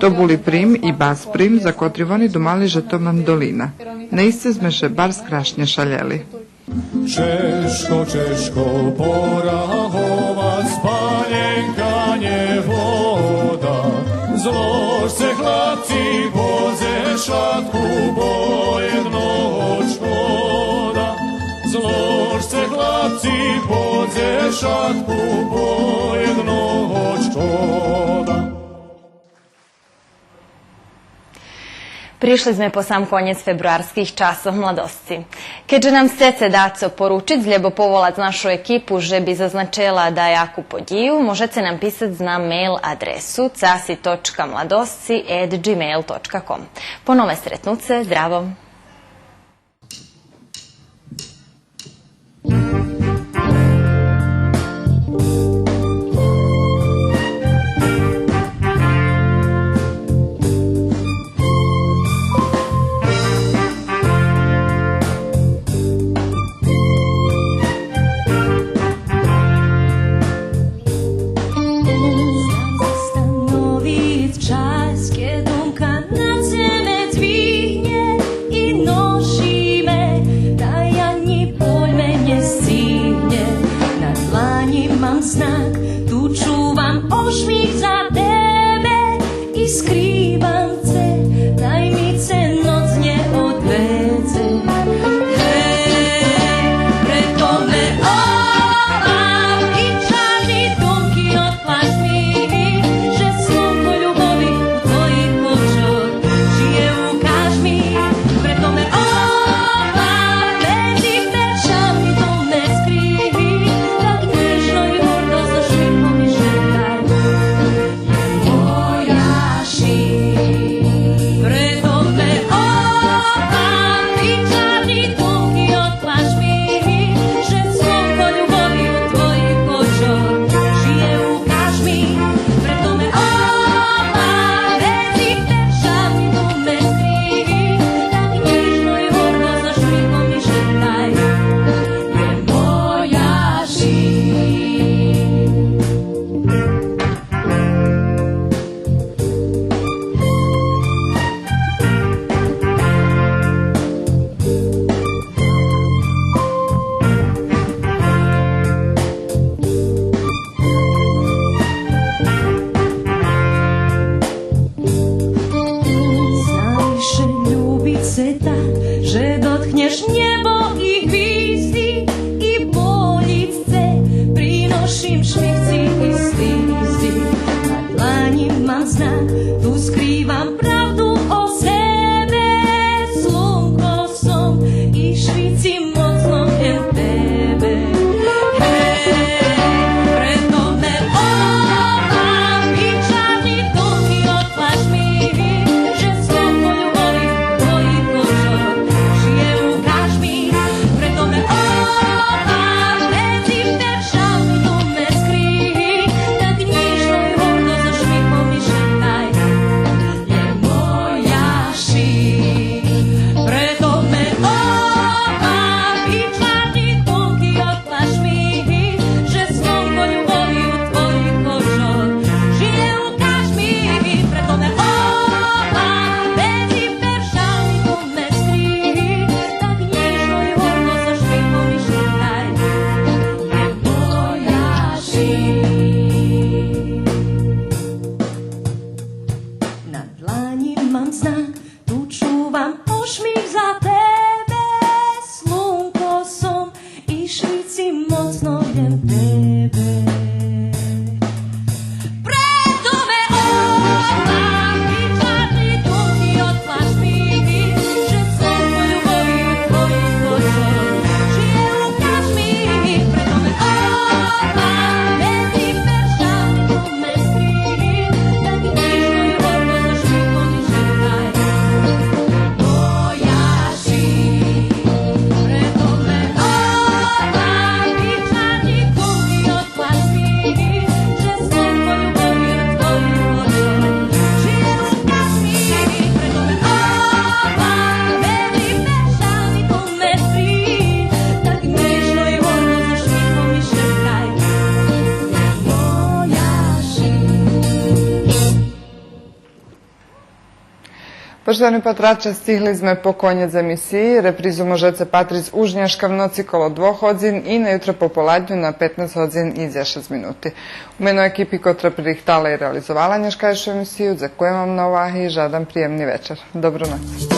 То були прим и бас прим, за котри вони думали же то мандолина. Наисце зме ше барз крашнє шалєли. Чежко, чежко пораховац спалєнка нєвода. Зложце, хлапци, по дзешатку по єдного чкода. Зложце, хлапци, по дзешатку по єдного чкода. Пришли зме по сам конєц фебруарских Часох младосци. Кед же нам сцеце дацо поручиц, лєбо поволац нашу екипу же би зазначела даяку подїю, можеце нам писац на мейл адресу цаси точка младосци ет джимейл точка ком. По нове стретнуце, здраво! Застановиц час, кед думка над себе двигнє и ноши ме, та я нї боль ме нє сцигнє. На дланї мам знак, ту чувам ошмих за тебе и скривам ше, най ми ше ноц нє одведзе. Гей, прето ме овац и чарни думки одплаш ми, же слунко любови у твоїх очох жиє у кажми. Прето ме овац медзи першами, ту ме скриви, так нєжно и гордо зоз шмихом ми шептай. Моя ши. Прето ме овац и чарни думки одплаш ми, же слунко любови у твоїх очох жиє у кажми. Прето ме овац медзи першами, ту ме скриви, так нєжно и гордо зоз шмихом ми шептай. Моя ши. Знай же любиц ше так, же дотхнєш нєбо и гвизди, и болїц ше, приношим шмих ци и слизи. На дланї мам знак, ту скривам правду о себе. Слунко сом и швицим моцно ем тебе. Гей, прето ме овац и чарни думки одплаш ми, же слунко любови у твоїх очох жиє у кажми. Прето ме овац медзи першами, ту ме скриви, так нєжно и гордо зоз шмихом ми шептай. Почитовани патраче, стигли зме по конєц емисиї. Репризу можеце патриц уж нєшка в ноци коло двох годзин и на ютро пополадню на петнац годзин и дзешец минути. У мено екипи котра пририхтала и реализовала нєшкайшу емисию, дзекуєм вам на уваги и жадам приємни вечер. Добру ноц.